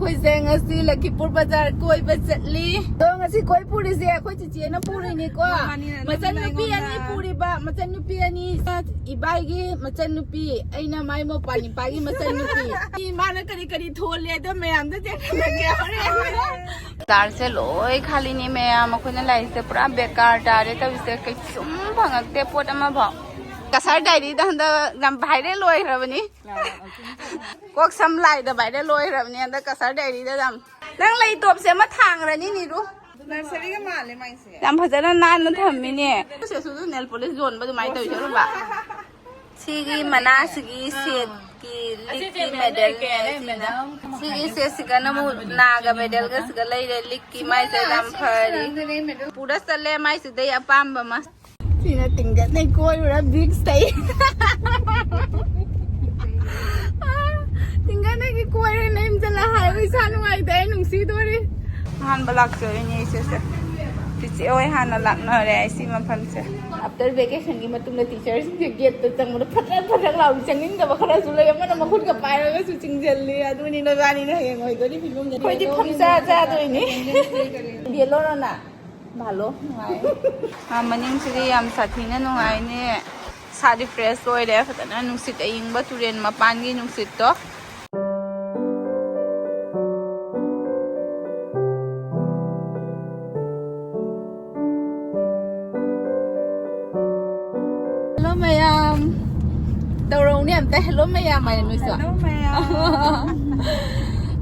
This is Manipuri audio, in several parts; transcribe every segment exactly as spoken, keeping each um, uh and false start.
ꯑꯩꯈꯣꯏꯁꯦ ꯉꯁꯤ ꯂꯈꯤꯄꯨꯔ ꯕꯖꯥꯔ ꯀꯣꯏꯕ ꯆꯠꯂꯤ꯫ ꯑꯗꯣ ꯉꯁꯤ ꯀꯣꯏ ꯄꯨꯔꯤꯁꯦ ꯑꯩꯈꯣꯏ ꯆꯤꯆꯦꯅ ꯄꯨꯔꯤꯅꯤꯀꯣ꯫ ꯃꯥꯅꯤ, ꯅꯪꯅ ꯃꯆꯟꯅꯨꯄꯤ ꯑꯅꯤ ꯑꯩꯉꯣꯟꯗ ꯄꯨꯔꯤꯕ, ꯃꯆꯟꯅꯨꯄꯤ ꯑꯅꯤ, ꯏꯕꯥꯏꯒꯤ ꯃꯆꯟꯅꯨꯄꯤ, ꯑꯩꯅ ꯃꯥꯏ ꯃꯧꯄꯥ ꯅꯤꯄꯥꯒꯤ ꯃꯆꯟꯅꯨꯄꯤ꯫ ꯃꯥꯅ ꯀꯔꯤ ꯀꯔꯤ ꯊꯣꯜꯂꯦ ꯑꯗꯣ ꯃꯌꯥꯝꯗꯣ ꯆꯦꯟꯍꯜꯂꯒꯦ ꯍꯣꯔꯦꯟ꯫ ꯕꯖꯥꯔꯁꯦ ꯂꯣꯏ ꯈꯥꯂꯤꯅꯤ ꯃꯌꯥꯝ, ꯑꯩꯈꯣꯏꯅ ꯂꯥꯛꯏꯁꯦ ꯄꯨꯔꯥ ꯕꯦꯀꯥꯔ ꯇꯥꯔꯦ ꯇꯧꯔꯤꯁꯦ, ꯀꯩꯁꯨꯝ ꯐꯪꯉꯛꯇꯦ ꯄꯣꯠ ꯑꯃꯐꯥꯎ꯫ ꯀꯁꯥꯔ ꯗꯥꯏꯔꯤꯗ ꯍꯟꯗꯛ ꯌꯥꯝ ꯚꯥꯏꯔꯦꯜ ꯑꯣꯏꯈ꯭ꯔꯕꯅꯤ꯫ ꯀꯣꯛ ꯁꯝ ꯂꯥꯏꯗ ꯚꯥꯏꯔꯦꯜ ꯑꯣꯏꯈ꯭ꯔꯕꯅꯤ ꯍꯟꯗꯛ ꯀꯁꯥꯔ ꯗꯥꯏꯔꯤꯗ ꯌꯥꯝ꯫ ꯅꯪ ꯂꯩ ꯇꯣꯞꯁꯦ ꯑꯃ ꯊꯥꯡꯈ꯭ꯔꯅꯤ ꯅꯤꯔꯨ꯫ ꯅꯔꯁꯔꯤꯒ ꯃꯥꯜꯂꯦ ꯃꯥꯏꯁꯦ꯫ ꯌꯥꯝ ꯐꯖꯅ ꯅꯥꯟꯅ ꯊꯝꯃꯤꯅꯦ꯫ ꯁꯦꯁꯨꯗ ꯅꯦꯜ ꯄꯣꯂꯤꯁ ꯌꯣꯟꯕ ꯑꯗꯨꯃꯥꯏꯅ ꯇꯧꯔꯤ ꯁꯔꯨꯕ꯫ ꯁꯤꯒꯤ ꯃꯅꯥꯁꯤꯒꯤ ꯁꯦꯠꯀꯤ ꯂꯤꯛꯀꯤ ꯃꯦꯗꯜꯅꯦ ꯁꯤꯅ꯫ ꯁꯤꯒꯤ ꯁꯦꯠꯁꯤꯒꯅ ꯑꯃꯨꯛ ꯅꯥꯒ ꯃꯦꯗꯜꯒꯁꯤꯒ ꯂꯩꯔꯦ꯫ ꯂꯤꯛꯀꯤ ꯃꯥꯏꯁꯦ ꯌꯥꯝ ꯐꯔꯤ꯫ ꯄꯨꯔ ꯆꯠꯂꯦ ꯃꯥꯏꯁꯤꯗꯩ ꯑꯄꯥꯝꯕ ꯑꯃ꯫ ꯁꯤꯅ ꯇꯤꯡꯒꯠꯅꯩ ꯀꯣꯏꯔꯨꯔ ꯕꯤꯛꯁꯇꯩ꯫ ꯇꯤꯡꯒꯠꯅꯒꯤ ꯀꯣꯏꯔꯦ ꯅꯌꯨꯝ ꯆꯠꯂ ꯍꯥꯏꯕ ꯏꯁꯥ ꯅꯨꯡꯉꯥꯏꯇꯦ, ꯑꯩ ꯅꯨꯡꯁꯤꯗꯣꯔꯤ꯫ ꯑꯍꯥꯟꯕ ꯂꯥꯛꯆꯔꯤꯅꯦ ꯑꯩꯁꯦ꯫ ꯆꯤꯆꯦ ꯍꯣꯏ ꯍꯥꯟꯅ ꯂꯥꯛꯅꯔꯦ ꯑꯩ ꯁꯤ ꯃꯐꯝꯁꯦ꯫ ꯑꯥꯐꯇꯔ ꯚꯦꯀꯦꯁꯟꯒꯤ ꯃꯇꯨꯡꯗ ꯇꯤꯆꯔꯁꯤꯡꯁꯦ ꯒꯦꯠꯇ ꯆꯪꯕꯗ ꯐꯠꯇ꯭ꯔꯛ ꯐꯠꯇ꯭ꯔꯛ ꯂꯥꯎꯏ, ꯆꯪꯅꯤꯡꯗꯕ ꯈꯔꯁꯨ ꯂꯩ, ꯑꯃꯅ ꯃꯈꯨꯠꯀ ꯄꯥꯏꯔꯒꯁꯨ ꯆꯤꯡꯁꯤꯜꯂꯤ꯫ ꯑꯗꯨꯅꯤ ꯅꯣꯏꯕꯥꯅꯤꯅ ꯍꯌꯦꯡ ꯑꯣꯏꯗꯣꯔꯤ ꯐꯤꯕꯝꯗ꯫ ꯑꯩꯈꯣꯏꯗꯤ ꯐꯝꯆꯥ ꯆꯥꯗꯣꯏꯅꯤ꯫ ꯌꯦꯜꯂꯣꯔꯣꯅ? ꯚꯥꯂꯣ ꯅꯨꯡꯉꯥꯏ꯫ ꯑꯥ, ꯃꯅꯤꯡꯁꯤꯗꯤ ꯌꯥꯝ ꯁꯥꯊꯤꯅ ꯅꯨꯡꯉꯥꯏꯅꯦ꯫ ꯏꯁꯥꯗꯤ ꯐ꯭ꯔꯦꯁ ꯑꯣꯏꯔꯦ ꯐꯖꯅ, ꯅꯨꯡꯁꯤꯠ ꯑꯏꯪꯕ ꯇꯨꯔꯦꯟ ꯃꯄꯥꯟꯒꯤ ꯅꯨꯡꯁꯤꯠꯇꯣ꯫ ꯍꯜꯂꯣ ꯃꯌꯥꯝ꯫ ꯇꯧꯔꯧꯅꯦ ꯑꯝꯇ, ꯍꯦꯜꯂꯣ ꯃꯌꯥꯝ ꯍꯥꯏꯅ ꯅꯣꯏꯁꯨ꯫ ꯍꯦꯜꯂꯣ ꯃꯌꯥꯝ꯫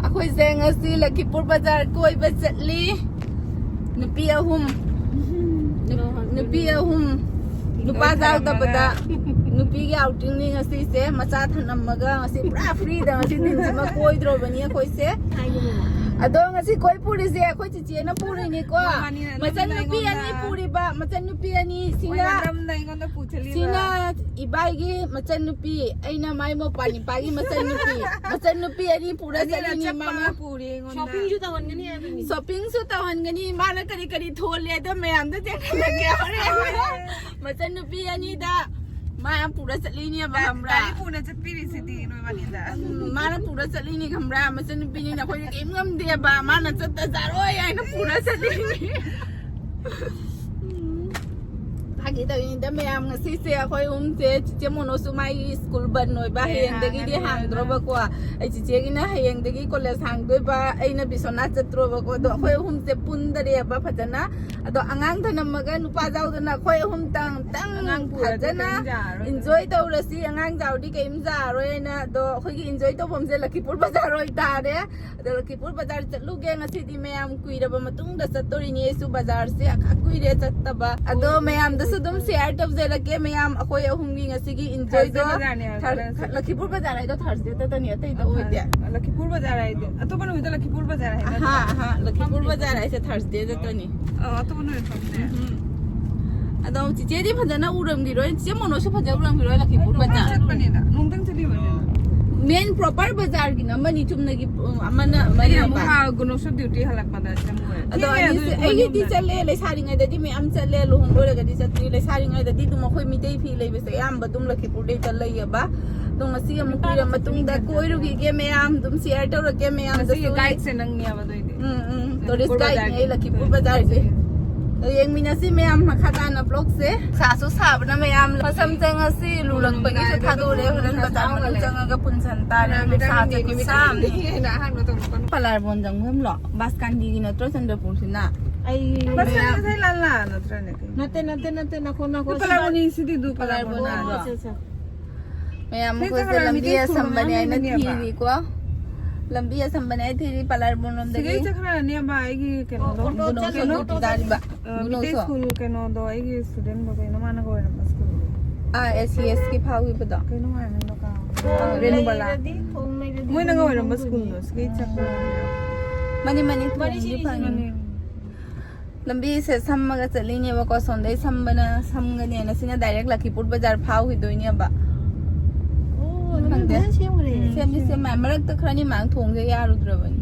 ꯑꯩꯈꯣꯏꯁꯦ ꯉꯁꯤ ꯂꯈꯤꯄꯨꯔ ꯕꯖꯥꯔ ꯀꯣꯏꯕ ꯆꯠꯂꯤ꯫ ꯅꯨꯄꯤ ꯑꯍꯨꯝ꯫ ꯅꯨ-, ꯅꯨꯄꯤ ꯑꯍꯨꯝ꯫ ꯅꯨꯄꯥ ꯌꯥꯎꯗꯕꯗ ꯅꯨꯄꯤꯒꯤ ꯑꯥꯎꯇꯤꯡꯅꯤ ꯉꯁꯤꯁꯦ꯫ ꯃꯆꯥ ꯊꯅꯝꯃꯒ ꯉꯁꯤ ꯄꯨꯔꯥ ꯐ꯭ꯔꯤꯗ ꯉꯁꯤ ꯅꯨꯡꯊꯤꯟꯁꯤꯃ ꯀꯣꯏꯗ꯭ꯔꯣꯕꯅꯤ ꯑꯩꯈꯣꯏꯁꯦ꯫ ꯑꯗꯣ ꯉꯁꯤ ꯀꯣꯏ ꯄꯨꯔꯤꯁꯦ ꯑꯩꯈꯣꯏ ꯆꯤꯆꯦꯅ ꯄꯨꯔꯤꯅꯤꯀꯣ꯫ ꯃꯥꯅꯤ, ꯃꯆꯟ ꯅꯨꯄꯤ ꯑꯅꯤ ꯄꯨꯔꯤꯕ, ꯃꯆꯟ ꯅꯨꯄꯤ ꯑꯅꯤ ꯁꯤꯅ, ꯃꯣꯏꯅ ꯅꯝꯅ ꯑꯩꯉꯣꯟꯗ ꯄꯨꯁꯤꯜꯂꯤꯕ꯫ ꯁꯤꯅ ꯏꯕꯥꯏꯒꯤ ꯃꯆꯟ ꯅꯨꯄꯤ, ꯑꯩꯅ ꯃꯥꯏ ꯃꯧꯄꯥ ꯅꯤꯄꯥꯒꯤ ꯃꯆꯟ ꯅꯨꯄꯤ꯫ ꯃꯆꯟ ꯅꯨꯄꯤ ꯑꯅꯤ ꯄꯨꯔ ꯑꯅꯤꯅ ꯆꯠꯂꯤꯅꯤ ꯆꯞ ꯃꯥꯅ꯫ ꯃꯥꯟꯅ ꯄꯨꯔꯤ ꯑꯩꯉꯣꯟꯗ꯫ ꯁꯣꯄꯤꯡꯁꯨ ꯇꯧꯍꯟꯒꯅꯤ ꯍꯥꯏꯕꯅꯤ꯫ ꯁꯣꯄꯤꯡꯁꯨ ꯇꯧꯍꯟꯒꯅꯤ꯫ ꯃꯥꯅ ꯀꯔꯤ ꯀꯔꯤ ꯊꯣꯜꯂꯦ ꯑꯗꯣ ꯃꯌꯥꯝꯗꯣ ꯆꯦꯟꯍꯜꯂꯒꯦ ꯍꯣꯔꯦꯟ꯫ ꯃꯆꯟ ꯅꯨꯄꯤ ꯑꯅꯤꯗ ꯃꯥ ꯌꯥꯝ ꯄꯨꯔ ꯆꯠꯂꯤꯅꯦꯕ, ꯈꯪꯕ꯭ꯔꯥ? ꯒꯥꯔꯤ ꯄꯨꯅ ꯆꯠꯄꯤꯔꯤꯁꯤꯗꯤ ꯅꯣꯏ ꯃꯅꯤꯗ꯫ ꯎꯝ, ꯃꯥꯅ ꯄꯨꯔ ꯆꯠꯂꯤꯅꯤ, ꯈꯪꯕ꯭ꯔꯥ? ꯃꯆꯟꯅꯨꯄꯤꯅꯤꯅ ꯑꯩꯈꯣꯏꯅ ꯀꯩꯝ ꯉꯝꯗꯦꯕ, ꯃꯥꯅ ꯆꯠꯇ ꯆꯥꯔꯣꯏ ꯍꯥꯏꯅ ꯄꯨꯔ ꯆꯠꯂꯤꯅꯤ꯫ ꯎꯝ꯫ ꯐꯥꯒꯤ ꯇꯧꯔꯤꯅꯤꯗ ꯃꯌꯥꯝ, ꯉꯁꯤꯁꯦ ꯑꯩꯈꯣꯏ ꯑꯍꯨꯝꯁꯦ, ꯆꯤꯆꯦ ꯃꯣꯅꯣꯁꯨ ꯃꯥꯒꯤ ꯁ꯭ꯀꯨꯜ ꯕꯟ ꯑꯣꯏꯕ, ꯑꯦ, ꯍꯌꯦꯡꯗꯒꯤꯗꯤ ꯍꯥꯡꯉꯅꯤ, ꯍꯥꯡꯗ꯭ꯔꯣꯕꯀꯣ꯫ ꯑꯩ ꯆꯤꯆꯦꯒꯤꯅ ꯍꯌꯦꯡꯗꯒꯤ ꯀꯣꯂꯦꯖ ꯍꯥꯡꯗꯣꯏꯕ, ꯑꯩꯅ ꯕꯤꯁ꯭ꯋꯥꯅꯥꯊ ꯆꯠꯇ꯭ꯔꯣꯕꯀꯣ꯫ ꯑꯗꯣ ꯑꯩꯈꯣꯏ ꯑꯍꯨꯝꯁꯦ ꯄꯨꯟꯗꯔꯦꯕ ꯐꯖꯅ꯫ ꯑꯗꯣ ꯑꯉꯥꯡ ꯊꯅꯝꯃꯒ ꯅꯨꯄꯥ ꯌꯥꯎꯗꯅ ꯑꯩꯈꯣꯏ ꯑꯍꯨꯝꯇꯪ ꯇꯪ ꯑꯉꯥꯡ ꯄꯨꯔꯗꯤ ꯐꯖꯅ ꯀꯩꯝ ꯌꯥꯔꯔꯣꯏ꯫ ꯏꯟꯖꯣꯏ ꯇꯧꯔꯁꯤ꯫ ꯑꯉꯥꯡ ꯌꯥꯎꯔꯗꯤ ꯀꯩꯝ ꯌꯥꯔꯣꯏꯅ꯫ ꯑꯗꯣ ꯑꯩꯈꯣꯏꯒꯤ ꯏꯟꯖꯣꯏ ꯇꯧꯐꯝꯁꯦ ꯂꯈꯤꯄꯨꯔ ꯕꯖꯥꯔ ꯑꯣꯏꯇꯥꯔꯦ꯫ ꯑꯗꯣ ꯂꯈꯤꯄꯨꯔ ꯕꯖꯥꯔ ꯆꯠꯂꯨꯒꯦ ꯉꯁꯤꯗꯤ꯫ ꯃꯌꯥꯝ ꯀꯨꯏꯔꯕ ꯃꯇꯨꯡꯗ ꯆꯠꯇꯣꯔꯤꯅꯤ ꯑꯩꯁꯨ ꯕꯖꯥꯔꯁꯦ, ꯌꯥꯝ ꯀꯨꯏꯔꯦ ꯆꯠꯇꯕ꯫ ꯑꯗꯣ ꯃꯌꯥꯝꯗꯁꯨ ꯑꯗꯨꯝ ꯁꯤꯌꯔ ꯇꯧꯖꯔꯛꯀꯦ꯫ ꯃꯌꯥꯝ ꯑꯩꯈꯣꯏ ꯑꯍꯨꯝꯒꯤ ꯉꯁꯤꯒꯤ ꯏꯟꯖꯣꯏꯗꯣ꯫ ꯊꯔꯁꯗꯦ ꯕꯖꯥꯔꯅꯦ ꯍꯥꯏꯕ ꯊꯔ-, ꯊꯔꯁꯗꯦ꯫ ꯂꯈꯤꯄꯨꯔ ꯕꯖꯥꯔ ꯍꯥꯏꯗꯣ ꯊꯔꯁꯗꯦ ꯈꯛꯇꯅꯤ, ꯑꯇꯩꯗ ꯑꯣꯏꯗꯦ꯫ ꯂꯈꯤꯄꯨꯔ ꯕꯖꯥꯔ ꯍꯥꯏꯗꯤ ꯑꯇꯣꯞꯄ ꯅꯨꯃꯤꯠꯇ ꯂꯈꯤꯄꯨꯔ ꯕꯖꯥꯔ ꯍꯥꯏꯅꯗ꯭ꯔꯣ? ꯑꯍꯥ, ꯑꯍꯥ, ꯂꯈꯤꯄꯨꯔ ꯕꯖꯥꯔ ꯍꯥꯏꯁꯦ ꯊꯔꯁꯗꯦ ꯈꯛꯇꯅꯤ꯫ ꯑꯣ, ꯑꯇꯣꯞꯄ ꯅꯨꯃꯤꯠ ꯐꯝꯗꯦ꯫ ꯎꯝ꯫ ꯑꯗꯣ ꯆꯤꯆꯦꯗꯤ ꯐꯖꯅ ꯎꯔꯝꯈꯤꯔꯣꯏ, ꯆꯤꯆꯦ ꯃꯣꯅꯣꯁꯨ ꯐꯖꯅ ꯎꯔꯝꯈꯤꯔꯣꯏ ꯂꯈꯤꯄꯨꯔ ꯕꯖꯥꯔ꯫ ꯆꯠꯄꯅꯤꯅ, ꯅꯨꯡꯗꯪ ꯆꯠꯂꯤꯕꯅꯤꯅ꯫ ꯃꯦꯟ ꯄ꯭ꯔꯣꯄꯔ ꯕꯖꯥꯔꯒꯤꯅ ꯑꯃꯅꯤ, ꯆꯨꯝꯅꯒꯤ, ꯎꯝ, ꯑꯃꯅ ꯑꯩ ꯑꯃꯨꯛ ꯑꯃꯅꯦꯕ꯫ ꯍꯥ-, ꯒꯨꯅꯣꯁꯨ ꯗ꯭ꯌꯨꯇꯤ ꯍꯜꯂꯛꯄꯗ ꯆꯪꯉꯨꯔꯦ꯫ ꯑꯗꯣ ꯊꯦꯡꯉꯦ ꯑꯅꯤꯁꯦ ꯑꯗꯨꯗꯤ ꯄꯨꯡ ꯑꯩꯒꯤꯗꯤ ꯑꯍꯨꯝꯗ꯫ ꯆꯠꯂꯦ, ꯂꯩꯁꯥꯔꯤꯉꯩꯗꯗꯤ ꯃꯌꯥꯝ ꯆꯠꯂꯦ, ꯂꯨꯍꯣꯡ ꯂꯣꯏꯔꯒꯗꯤ ꯆꯠꯇ꯭ꯔꯤ꯫ ꯂꯩꯁꯥꯔꯤꯉꯩꯗꯗꯤ ꯑꯗꯨꯝ ꯑꯩꯈꯣꯏ ꯃꯤꯇꯩ ꯐꯤ ꯂꯩꯕꯁꯦ ꯑꯌꯥꯝꯕ ꯑꯗꯨꯝ ꯂꯈꯤꯄꯨꯔꯗꯩ ꯆꯠꯂꯩꯌꯦꯕ꯫ ꯑꯗꯣ ꯉꯁꯤ ꯑꯃꯨꯛ ꯀꯨꯏꯔ ꯃꯇꯨꯡꯗ ꯀꯣꯏꯔꯨꯈꯤꯒꯦ ꯃꯌꯥꯝ, ꯑꯗꯨꯝ ꯁꯤꯌꯔ ꯇꯧꯔꯛꯀꯦ ꯃꯌꯥꯝꯗꯁꯨ꯫ ꯉꯁꯤꯒꯤ ꯒꯥꯏꯗꯁꯦ ꯅꯪꯅꯦꯕ ꯑꯗꯨꯏꯗꯤ꯫ ꯎꯝ, ꯎꯝ, ꯂꯈꯤꯄꯨꯔ ꯇꯨꯔꯤꯁ ꯒꯥꯏꯗꯅꯦ ꯕꯖꯥꯔꯒꯤ꯫ ꯑꯩ ꯂꯈꯤꯄꯨꯔ ꯕꯖꯥꯔꯁꯦ꯫ ꯑꯗꯣ ꯌꯦꯡꯃꯤꯟꯅꯁꯤ ꯃꯌꯥꯝ ꯃꯈꯥ ꯇꯥꯅ ꯕ꯭ꯂꯣꯒꯁꯦ꯫ ꯁꯥꯁꯨ ꯁꯥꯕꯅ ꯃꯌꯥꯝ ꯃꯁꯝ ꯆꯪꯉꯁꯤ, ꯂꯨꯂꯛꯄꯒꯤꯁꯨ ꯊꯥꯗꯣꯛꯎꯔꯦ, ꯍꯣꯔꯦꯟ ꯕꯖꯥꯔ ꯃꯅꯨꯡ ꯆꯪꯉꯒ ꯄꯨꯟꯁꯟ ꯇꯥꯔꯦ꯫ ꯅꯨꯡꯁꯥꯁꯦ ꯈꯨꯠꯁꯥ ꯑꯃꯅꯤ꯫ ꯄꯂꯥꯔꯕꯣꯟ ꯆꯪꯐꯝꯂꯣ? ꯕꯥꯁ ꯀꯥꯟꯗꯤꯒꯤ ꯅꯠꯇ꯭ꯔꯣ ꯆꯟꯗ꯭ꯔꯄꯨꯔꯁꯤꯅ? ꯑꯩ ꯕꯥꯁ ꯀꯥꯟꯗꯤ ꯉꯁꯥꯏ ꯂꯥꯜꯂꯥ ꯅꯠꯇ꯭ꯔꯅꯦ? ꯅꯠꯇꯦ, ꯅꯠꯇꯦ, ꯅꯠꯇꯦ, ꯅꯈꯣ, ꯅꯈꯣ꯫ ꯄꯂꯥꯔꯕꯣꯟ ꯁꯤꯗꯤ ꯗꯨ ꯄꯂꯥꯔꯕꯣꯟ ꯄꯂꯥꯔꯕꯣꯟ ꯅꯠꯇ꯭ꯔꯣ? ꯑꯠꯆꯥ, ꯑꯠꯆꯥ꯫ ꯃꯌꯥꯝ ꯁꯤ ꯑꯩꯈꯣꯏꯁꯦ ꯆꯪꯉꯒ ꯂꯝꯕꯤ ꯃꯤꯇꯩ ꯁ꯭ꯀꯨꯜ ꯑꯁꯝꯕꯅꯦ ꯍꯥꯏꯅ ꯃꯃꯥꯡꯒꯤꯅꯦꯕ꯫ ꯊꯤꯔꯤꯀꯣ꯫ ꯂꯝꯕꯤ ꯑꯁꯝꯕꯅꯦ ꯍꯥꯏ ꯊꯤꯔꯤ ꯄꯂꯥꯔꯕꯣꯟ ꯂꯣꯝꯗꯒꯤ꯫ ꯁꯤꯗꯩ ꯆꯠꯈ꯭ꯔꯅꯦꯕ ꯑꯩꯒꯤ ꯀꯩꯅꯣꯗꯣ꯫ ꯑꯣ, ꯑꯣꯇꯣ ꯒꯨꯅꯣꯁꯣ ꯆꯠꯂꯣ, ꯗ꯭ꯌꯨꯇꯤ ꯑꯣꯇꯣ ꯇꯥꯔꯤꯕ꯫ ꯆꯠꯂꯣ꯫ ꯑ, ꯃꯤꯇꯩ ꯒꯨꯅꯣꯁꯣ꯫ ꯁ꯭ꯀꯨꯜ ꯀꯩꯅꯣꯗꯣ ꯑꯩꯒꯤ ꯁ꯭ꯇꯨꯗꯦꯟꯗꯣ ꯀꯩꯅꯣ ꯃꯥꯅ ꯑꯣꯏꯔꯝꯕ ꯁ꯭ꯀꯨꯜꯗꯣ꯫ ꯑꯥ, ꯑꯦꯁ ꯁꯤ ꯑꯦꯁ ꯀꯤ ꯐꯥꯎꯈꯤꯕꯗꯣ꯫ ꯀꯩꯅꯣ ꯃꯥꯏ ꯃꯃꯤꯡꯗꯣ ꯀꯥꯎꯔꯦ꯫ ꯑꯥ, ꯔꯦꯅꯨꯕꯂꯥ꯫ ꯂꯩꯔꯗꯤ ꯊꯣꯡ ꯂꯩꯔꯗꯤ ꯃꯣꯏꯅꯒ ꯑꯗꯨꯝ ꯑꯣꯏꯔꯝꯕ ꯈꯪꯗꯣꯏꯅꯦ꯫ ꯁ꯭ꯀꯨꯜꯗꯣ ꯁꯤꯒꯩ ꯆꯪꯕ꯫ ꯃꯥꯅꯤ, ꯃꯥꯅꯤ, ꯃꯥꯅꯤ, ꯊꯣꯡꯗꯤ ꯁꯤꯒꯤ ꯐꯪꯉꯤ꯫ ꯁꯤꯒꯤ꯫ ꯂꯝꯕꯤꯁꯦ ꯁꯝꯃꯒ ꯆꯠꯂꯤꯅꯦꯕꯀꯣ, ꯁꯣꯝꯗꯩ ꯁꯝꯕꯅ ꯁꯝꯒꯅꯦꯅ꯫ ꯁꯤꯅ ꯗꯥꯏꯔꯦꯛ ꯂꯈꯤꯄꯨꯔ ꯕꯖꯥꯔ ꯐꯥꯎꯈꯤꯗꯣꯏꯅꯦꯕ꯫ ꯑꯣ, ꯂꯝꯕꯤ ꯈꯪꯗꯦ꯫ ꯐꯖꯅ ꯁꯦꯝꯈ꯭ꯔꯦ꯫ ꯁꯦꯝꯗꯤ ꯁꯦꯝꯃꯦ꯫ ꯃꯔꯛꯇ ꯈꯔꯅꯤ ꯃꯥꯡ ꯊꯣꯡꯁꯦ ꯌꯥꯔꯨꯗ꯭ꯔꯕꯅꯤ꯫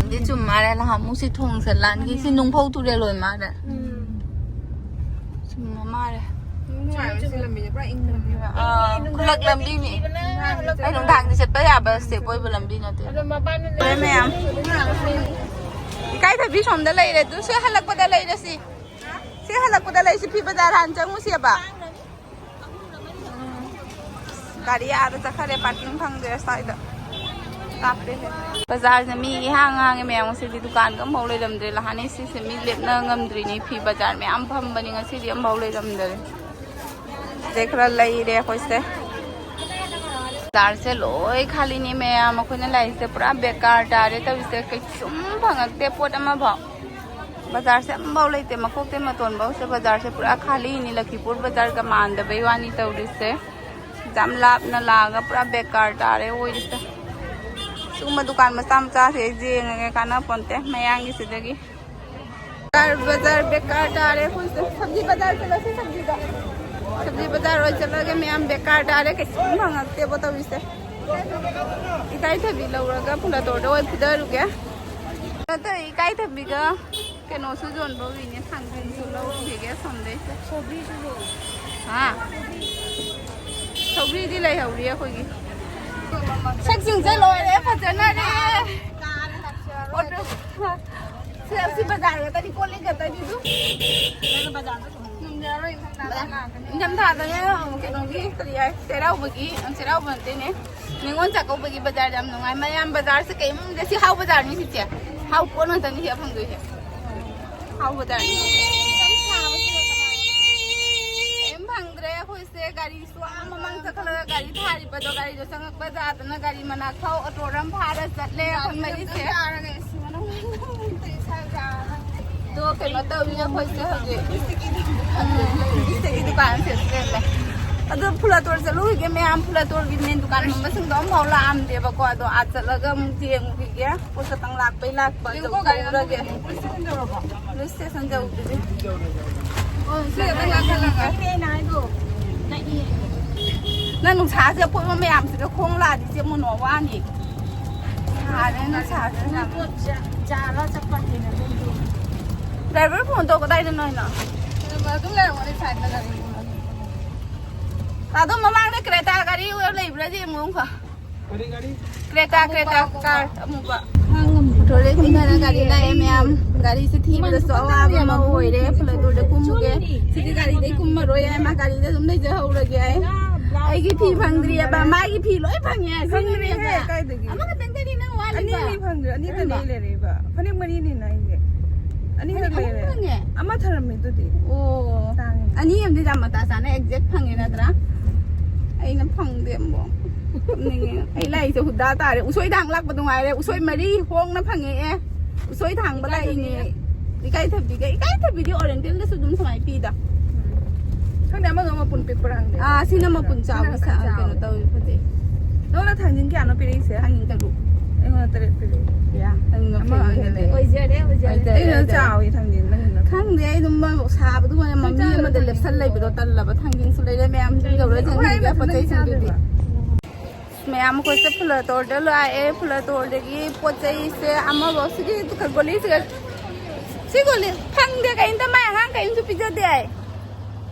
ꯁꯤꯗꯤ ꯆꯨꯝ ꯃꯥꯜꯂꯦ, ꯅꯍꯥꯟꯃꯨꯛ ꯁꯤ ꯊꯣꯡꯁꯦ ꯂꯥꯟꯈꯤ꯫ ꯁꯤ ꯅꯨꯡꯐꯧ ꯇꯨꯔꯦꯜ ꯑꯣꯏ ꯃꯥꯜꯂꯦ꯫ ꯎꯝ꯫ ꯆꯨꯝꯕ ꯃꯥꯜꯂꯦ꯫ ꯅꯨꯡꯉꯥꯏꯕ ꯁꯤ ꯂꯝꯕꯤꯁꯦ ꯄꯨꯔꯥ ꯏꯪ ꯂꯝꯕꯤ꯫ ꯑꯥ, ꯈꯨꯂꯛ ꯂꯝꯕꯤꯅꯤ꯫ ꯑꯩ ꯅꯨꯡꯗꯥꯡꯗꯤ ꯆꯠꯄ ꯌꯥꯕ ꯁ꯭ꯇꯦꯞ ꯑꯣꯏꯕ ꯂꯝꯕꯤ ꯅꯠꯇꯦ꯫ ꯑꯗꯣ ꯃꯄꯥꯟꯗ ꯃꯌꯥꯝ꯫ ꯏꯀꯥꯏꯊꯕꯤ ꯁꯣꯝꯗ ꯂꯩꯔꯦ꯫ ꯑꯗꯨ ꯁꯤ ꯍꯜꯂꯛꯄꯗ ꯂꯩꯔꯁꯤ꯫ ꯁꯤ ꯍꯜꯂꯛꯄꯗ ꯂꯩꯁꯤ꯫ ꯐꯤ ꯕꯖꯥꯔ ꯍꯥꯟꯅ ꯆꯪꯉꯨꯁꯦꯕ꯫ ꯒꯥꯔꯤ ꯑꯥꯗ ꯆꯠꯈꯔꯦ, ꯄꯥꯔꯀꯤꯡ ꯐꯪꯗ꯭ꯔꯦ ꯁ꯭ꯋꯥꯏꯗ꯫ ꯀꯥꯞꯄꯦꯍꯦ꯫ ꯕꯖꯥꯔꯁꯦ ꯃꯤ ꯏꯍꯥꯡ ꯍꯥꯡꯉꯦ ꯃꯌꯥꯝ꯫ ꯉꯁꯤꯗꯤ ꯗꯨꯀꯥꯟꯒ ꯑꯝꯐꯥꯎ ꯂꯩꯔꯝꯗ꯭ꯔꯦ꯫ ꯂꯍꯥꯟꯅꯤ ꯁꯤꯁꯦ ꯃꯤ ꯂꯦꯞꯅ ꯉꯝꯗ꯭ꯔꯤꯅꯦ꯫ ꯐꯤ ꯕꯖꯥꯔ ꯃꯌꯥꯝ ꯐꯝꯕꯅꯤ, ꯉꯁꯤꯗꯤ ꯑꯝꯐꯥꯎ ꯂꯩꯔꯝꯗꯔꯦ꯫ ꯁꯦ ꯈꯔ ꯂꯩꯔꯦ ꯑꯩꯈꯣꯏꯁꯦ꯫ ꯕꯖꯥꯔꯁꯦ ꯂꯣꯏ ꯈꯥꯂꯤꯅꯤ ꯃꯌꯥꯝ꯫ ꯑꯩꯈꯣꯏꯅ ꯂꯥꯛꯏꯁꯦ ꯄꯨꯔꯥ ꯕꯦꯀꯥꯔ ꯇꯥꯔꯦ ꯇꯧꯔꯤꯁꯦ꯫ ꯀꯩꯁꯨꯝ ꯐꯪꯉꯛꯇꯦ ꯄꯣꯠ ꯑꯃꯐꯥꯎ꯫ ꯕꯖꯥꯔꯁꯦ ꯑꯝꯐꯥꯎ ꯂꯩꯇꯦ, ꯃꯀꯣꯛꯇꯩ ꯃꯇꯣꯟꯐꯥꯎꯁꯦ꯫ ꯕꯖꯥꯔꯁꯦ ꯄꯨꯔꯥ ꯈꯥꯂꯤꯅꯤ꯫ ꯂꯈꯤꯄꯨꯔ ꯕꯖꯥꯔꯒ ꯃꯥꯟꯗꯕꯩ ꯋꯥꯅꯤ ꯇꯧꯔꯤꯁꯦ꯫ ꯌꯥꯝ ꯂꯥꯞꯅ ꯂꯥꯛꯑꯒ ꯄꯨꯔꯥ ꯕꯦꯀꯥꯔ ꯇꯥꯔꯦ ꯑꯣꯏꯔꯤꯁꯦ꯫ ꯁꯤꯒꯨꯝꯕ ꯗꯨꯀꯥꯟ ꯃꯆꯥ ꯃꯆꯥꯁꯦ ꯑꯩ ꯌꯦꯡꯉꯒꯦ, ꯀꯥꯟꯅꯄꯣꯟꯇꯦ ꯃꯌꯥꯡꯒꯤꯁꯤꯗꯒꯤ꯫ ꯕꯖꯥꯔ, ꯕꯖꯥꯔ ꯕꯦꯀꯥꯔ ꯇꯥꯔꯦ ꯑꯩꯈꯣꯏꯁꯦ꯫ ꯁꯕꯖꯤ ꯕꯖꯥꯔ ꯆꯠꯂꯁꯤ, ꯁꯕꯖꯤꯗ꯫ ꯁꯕꯖꯤ ꯕꯖꯥꯔ ꯑꯣꯏ ꯆꯠꯂꯒꯦ ꯃꯌꯥꯝ, ꯕꯦꯀꯥꯔ ꯇꯥꯔꯦ, ꯀꯩꯁꯨꯝ ꯐꯪꯉꯛꯇꯦꯕꯣ ꯇꯧꯔꯤꯁꯦ꯫ ꯏꯀꯥꯏꯊꯕꯤ ꯂꯧꯔꯒ ꯐꯨꯂꯇꯣꯔꯗ ꯑꯣꯏ ꯐꯨꯗꯔꯨꯒꯦ꯫ ꯀꯩꯅꯣ ꯇꯧꯋꯦ, ꯏꯀꯥꯏꯊꯕꯤꯒ ꯀꯩꯅꯣꯁꯨ ꯌꯣꯟꯕ ꯎꯏꯅꯦ, ꯊꯥꯡꯖꯤꯡꯁꯨ ꯂꯧꯈꯤꯒꯦ ꯑꯁꯣꯝꯗꯩꯁꯦ꯫ ꯁꯧꯒ꯭ꯔꯤꯁꯨ ꯌꯣꯜꯂꯦ꯫ ꯍꯥ? ꯁꯧꯒ꯭ꯔꯤꯗꯤ ꯂꯩꯍꯧꯔꯤ ꯑꯩꯈꯣꯏꯒꯤ꯫ ꯁꯛꯁꯤꯡꯁꯦ ꯂꯣꯏꯔꯦ, ꯐꯖꯅꯔꯦ꯫ ꯑꯣꯇꯣ꯫ ꯁꯤ, ꯁꯤ ꯕꯖꯥꯔ ꯈꯛꯇꯅꯤ, ꯀꯣꯜ ꯂꯤꯛ ꯈꯛꯇꯅꯤ ꯑꯗꯨ꯫ ꯅꯪꯅ ꯕꯖꯥꯔ ꯆꯠꯂꯨ꯫ ꯉꯝꯖꯔꯔꯣꯏ, ꯏꯟꯊꯝ ꯊꯥꯗ ꯂꯥꯛꯀꯅꯤ꯫ ꯏꯟꯊꯝ ꯊꯥꯗꯅ ꯀꯩꯅꯣꯒꯤ, ꯀꯔꯤ ꯍꯥꯏ, ꯆꯩꯔꯥꯎꯕꯒꯤ, ꯆꯩꯔꯥꯎꯕ ꯅꯠꯇꯦꯅꯦ, ꯅꯤꯉꯣꯜ ꯆꯥꯛꯀꯧꯕꯒꯤ ꯕꯖꯥꯔ ꯌꯥꯝ ꯅꯨꯡꯉꯥꯏ꯫ ꯃꯌꯥꯝ ꯕꯖꯥꯔꯁꯦ ꯀꯩꯝꯗ, ꯁꯤ ꯍꯥꯎ ꯕꯖꯥꯔꯅꯤ ꯁꯤꯁꯦ꯫ ꯍꯥꯎ ꯄꯣꯠ ꯉꯥꯛꯇꯅꯤ ꯁꯤꯗ ꯐꯪꯗꯣꯏꯁꯦ꯫ ꯍꯥꯎ ꯕꯖꯥꯔꯅꯤ꯫ ꯀꯩꯝ ꯐꯪꯗ꯭ꯔꯦ ꯑꯩꯈꯣꯏꯁꯦ꯫ ꯒꯥꯔꯤꯁꯨ ꯑꯥ ꯃꯃꯥꯡ ꯆꯠꯈꯠꯂꯒ ꯒꯥꯔꯤ ꯊꯥꯔꯤꯕꯗꯣ, ꯒꯥꯔꯤꯗꯣ ꯆꯪꯉꯛꯄ ꯌꯥꯗꯅ ꯒꯥꯔꯤ ꯃꯅꯥꯛ ꯐꯥꯎ ꯑꯣꯇꯣꯗ ꯑꯃ ꯐꯥꯔ ꯆꯠꯂꯦ ꯑꯩꯈꯣꯏ ꯃꯔꯤꯁꯦ꯫ ꯑꯗꯣ ꯀꯩꯅꯣ ꯇꯧꯔꯤ ꯑꯩꯈꯣꯏꯁꯦ ꯍꯧꯖꯤꯛ꯫ ꯎꯝ, ꯏꯁꯇꯒꯤ ꯗꯨꯀꯥꯟꯁꯦ ꯆꯦꯜꯂꯦ꯫ ꯑꯗꯣ ꯐꯨꯂꯇꯣꯔ ꯆꯠꯂꯨꯈꯤꯒꯦ ꯃꯌꯥꯝ, ꯐꯨꯂꯇꯣꯔꯒꯤ ꯃꯦꯟ ꯗꯨꯀꯥꯟ ꯐꯝꯕꯁꯤꯡꯗꯣ ꯑꯃꯐꯥꯎ ꯂꯥꯛꯑꯝꯗꯦꯕꯀꯣ, ꯑꯗꯣ ꯑꯥ ꯆꯠꯂꯒ ꯑꯃꯨꯛ ꯌꯦꯡꯉꯨꯈꯤꯒꯦ꯫ ꯄꯣꯠ ꯈꯛꯇꯪ ꯂꯥꯛꯄꯩ ꯂꯥꯛꯄ ꯌꯦꯡꯉꯨꯀꯣ, ꯒꯥꯔꯤ ꯇꯧꯔꯒꯦ꯫ ꯄꯨꯂꯤꯁ ꯁ꯭ꯇꯦꯁꯟ ꯌꯧꯔꯕꯣ? ꯄꯨꯂꯤꯁ ꯁ꯭ꯇꯦꯁꯟ ꯌꯧꯗ꯭ꯔꯤ꯫ ꯑꯣ, ꯁꯤ ꯈꯛꯇꯪ ꯂꯥꯛꯍꯜꯂꯒ꯫ ꯑꯩꯅ ꯍꯥꯏꯗꯣ꯫ ꯅꯪ ꯅꯨꯡꯁꯥꯁꯦ ꯑꯐꯨꯕ ꯃꯌꯥꯝꯁꯤꯒ ꯈꯣꯡ ꯂꯥꯛꯑꯗꯤ ꯆꯦ ꯃꯨꯅꯣ ꯋꯥꯅꯤ꯫ ꯁꯥꯔꯦ ꯅꯨꯡꯁꯥꯁꯦ ꯌꯥꯝ꯫ ꯄꯣꯠ ꯆꯥ-, ꯆꯥꯔ ꯆꯠꯄ ꯍꯩꯅꯗꯕꯗꯣ꯫ ꯗ꯭ꯔꯥꯏꯚꯔ ꯐꯣꯟ ꯇꯧ, ꯀꯗꯥꯏꯗꯅꯣ ꯍꯥꯏꯅꯣ? ꯑꯗꯨꯝ ꯂꯩꯔꯝꯒꯅꯤ ꯁꯥꯏꯗꯇ ꯒꯥꯔꯤ꯫ ꯇꯥꯗꯣ, ꯃꯃꯥꯡꯗ ꯀ꯭ꯔꯦꯇꯥ ꯒꯥꯔꯤ ꯂꯩꯕ꯭ꯔꯥ ꯌꯦꯡꯉꯨ ꯑꯃꯨꯛꯀ꯫ ꯀꯔꯤ ꯒꯥꯔꯤ? ꯀ꯭ꯔꯦꯇꯥ, ꯀ꯭ꯔꯦꯇꯥ, ꯀꯥꯔ ꯑꯃꯨꯕ꯫ ꯃꯣꯇꯣꯔꯗꯩ ꯀꯨꯝꯊꯔ ꯒꯥꯔꯤ ꯂꯥꯛꯑꯦ ꯃꯌꯥꯝ꯫ ꯒꯥꯔꯤꯁꯦ ꯊꯤꯕꯗꯁꯨ ꯑꯋꯥꯕ ꯑꯃ ꯑꯣꯏꯔꯦ꯫ ꯐ꯭ꯂꯦꯇꯣꯔꯗ ꯀꯨꯝꯃꯨꯒꯦ꯫ ꯁꯤꯗꯤ ꯒꯥꯔꯤꯗꯩ ꯀꯨꯝꯃꯔꯣꯏ ꯍꯥꯏ, ꯃꯥ ꯒꯥꯔꯤꯗ ꯑꯗꯨꯝ ꯂꯩꯖꯍꯧꯔꯒꯦ ꯍꯥꯏ꯫ ꯑꯩꯒꯤ ꯐꯤ ꯐꯪꯗ꯭ꯔꯤꯑꯕ, ꯃꯥꯒꯤ ꯐꯤ ꯂꯣꯏ ꯐꯪꯉꯦ꯫ ꯈꯪꯗ꯭ꯔꯤꯍꯦ, ꯁꯤꯅꯅꯦꯕ꯫ ꯀꯥꯏꯗꯒꯤ? ꯑꯃꯈꯛꯇꯪꯗꯅꯤ ꯅꯪ ꯋꯥꯠꯂꯤꯕ꯫ ꯑꯅꯤꯅꯤ ꯐꯪꯗ꯭ꯔꯤ, ꯑꯅꯤꯇꯅꯦ ꯀꯔꯝꯕ? ꯑꯩ ꯂꯩꯔꯛꯏꯕ꯫ ꯐꯅꯦꯛ ꯃꯔꯤꯅꯤꯅ ꯑꯩꯒꯤ꯫ ꯑꯅꯤꯈꯛ ꯐꯅꯦꯛ ꯑꯍꯨꯝ ꯂꯩꯔꯦ꯫ ꯐꯪꯉꯦ? ꯑꯃ ꯊꯔꯝꯃꯤ ꯑꯗꯨꯗꯤ꯫ ꯑꯣ꯫ ꯇꯥꯡꯉꯦ꯫ ꯑꯅꯤ ꯑꯃꯗꯤ ꯌꯥꯝ ꯃꯇꯥ ꯆꯥꯅ exact ꯐꯪꯉꯦ ꯅꯠꯇ꯭ꯔꯥ? ꯑꯩꯅ ꯐꯪꯗꯦ ꯑꯃꯨꯛ꯫ ꯀꯞꯅꯤꯡꯉꯦ꯫ ꯑꯩ ꯂꯥꯏꯔꯤꯛꯁꯦ ꯍꯨꯗꯥ ꯇꯥꯔꯦ꯫ ꯎꯁꯣꯏ ꯊꯥꯡ ꯂꯥꯛꯄ ꯅꯨꯡꯉꯥꯏꯔꯦ꯫ ꯎꯁꯣꯏ ꯃꯔꯤ ꯍꯣꯡꯅ ꯐꯪꯉꯛꯑꯦ꯫ ꯎꯁꯣꯏ ꯊꯥꯡꯕ ꯂꯥꯛꯏꯅꯦ꯫ ꯏꯀꯥꯏꯊꯕꯤꯒ, ꯏꯀꯥꯏꯊꯕꯤꯗꯤ ꯑꯣꯔꯦꯟꯇꯦꯜꯗꯁꯨ ꯑꯗꯨꯝ ꯁꯨꯃꯥꯏꯅ ꯄꯤꯗ꯫ ꯈꯪꯗꯦ, ꯑꯃꯗꯣ ꯃꯄꯨꯟ ꯄꯤꯛꯄ꯭ꯔꯥ ꯈꯪꯗꯦ꯫ ꯑꯥ, ꯁꯤꯅ ꯃꯄꯨꯟ ꯆꯥꯎꯕꯤ ꯈꯤꯇꯪ ꯁꯥ-, ꯆꯥꯎꯋꯦ꯫ ꯀꯩꯅꯣ ꯇꯧꯋꯤ ꯐꯖꯩ꯫ ꯅꯉꯣꯟꯗ ꯊꯥꯡꯖꯤꯡ ꯀꯌꯥꯅꯣ ꯄꯤꯔꯛꯏꯁꯦ? ꯊꯥꯡꯖꯤꯡ ꯇꯔꯨꯛ꯫ ꯑꯩꯉꯣꯟꯗ ꯇꯔꯦꯠ ꯄꯤꯔꯛꯑꯦ꯫ ꯌꯥ, ꯅꯪꯅ ꯑꯃ ꯐꯩ ꯑꯣꯏꯍꯜꯂꯦ꯫ ꯍꯦꯜꯂꯦ꯫ ꯑꯣꯏꯖꯔꯦ, ꯑꯣꯏꯖꯔꯦ꯫ ꯑꯩꯅ ꯆꯥꯎꯋꯤ ꯊꯥꯡꯖꯤꯡ, ꯅꯪꯅ ꯈꯪꯗꯦ, ꯑꯩ ꯑꯗꯨꯝ ꯁꯥꯕꯗꯨꯒ ꯃꯃꯤ ꯑꯃꯗ ꯂꯦꯞꯁꯜ ꯂꯩꯕꯗꯣ ꯇꯜꯂꯕ꯫ ꯊꯥꯡꯖꯤꯡꯁꯨ ꯂꯩꯔꯦ, ꯃꯌꯥꯝꯁꯨ ꯌꯧꯔꯦ, ꯆꯪꯉꯤꯕ ꯄꯣꯠ ꯆꯩꯁꯤꯡꯗꯨꯗꯤ꯫ ꯃꯌꯥꯝ ꯑꯩꯈꯣꯏꯁꯦ ꯐ꯭ꯂꯦꯇꯣꯔꯗ ꯂꯥꯛꯑꯦ꯫ ꯐ꯭ꯂꯦꯇꯣꯔꯗꯒꯤ ꯄꯣꯠ ꯆꯩꯁꯦ ꯑꯃꯐꯥꯎ ꯁꯤꯒꯤ ꯒꯣꯂꯤꯁꯤꯒ, ꯁꯤ ꯒꯣꯂꯤ ꯐꯪꯗꯦ ꯀꯩꯝꯇ, ꯃꯥꯏ ꯑꯉꯥꯡ ꯀꯩꯝꯁꯨ ꯄꯤꯖꯗꯦ ꯑꯩ꯫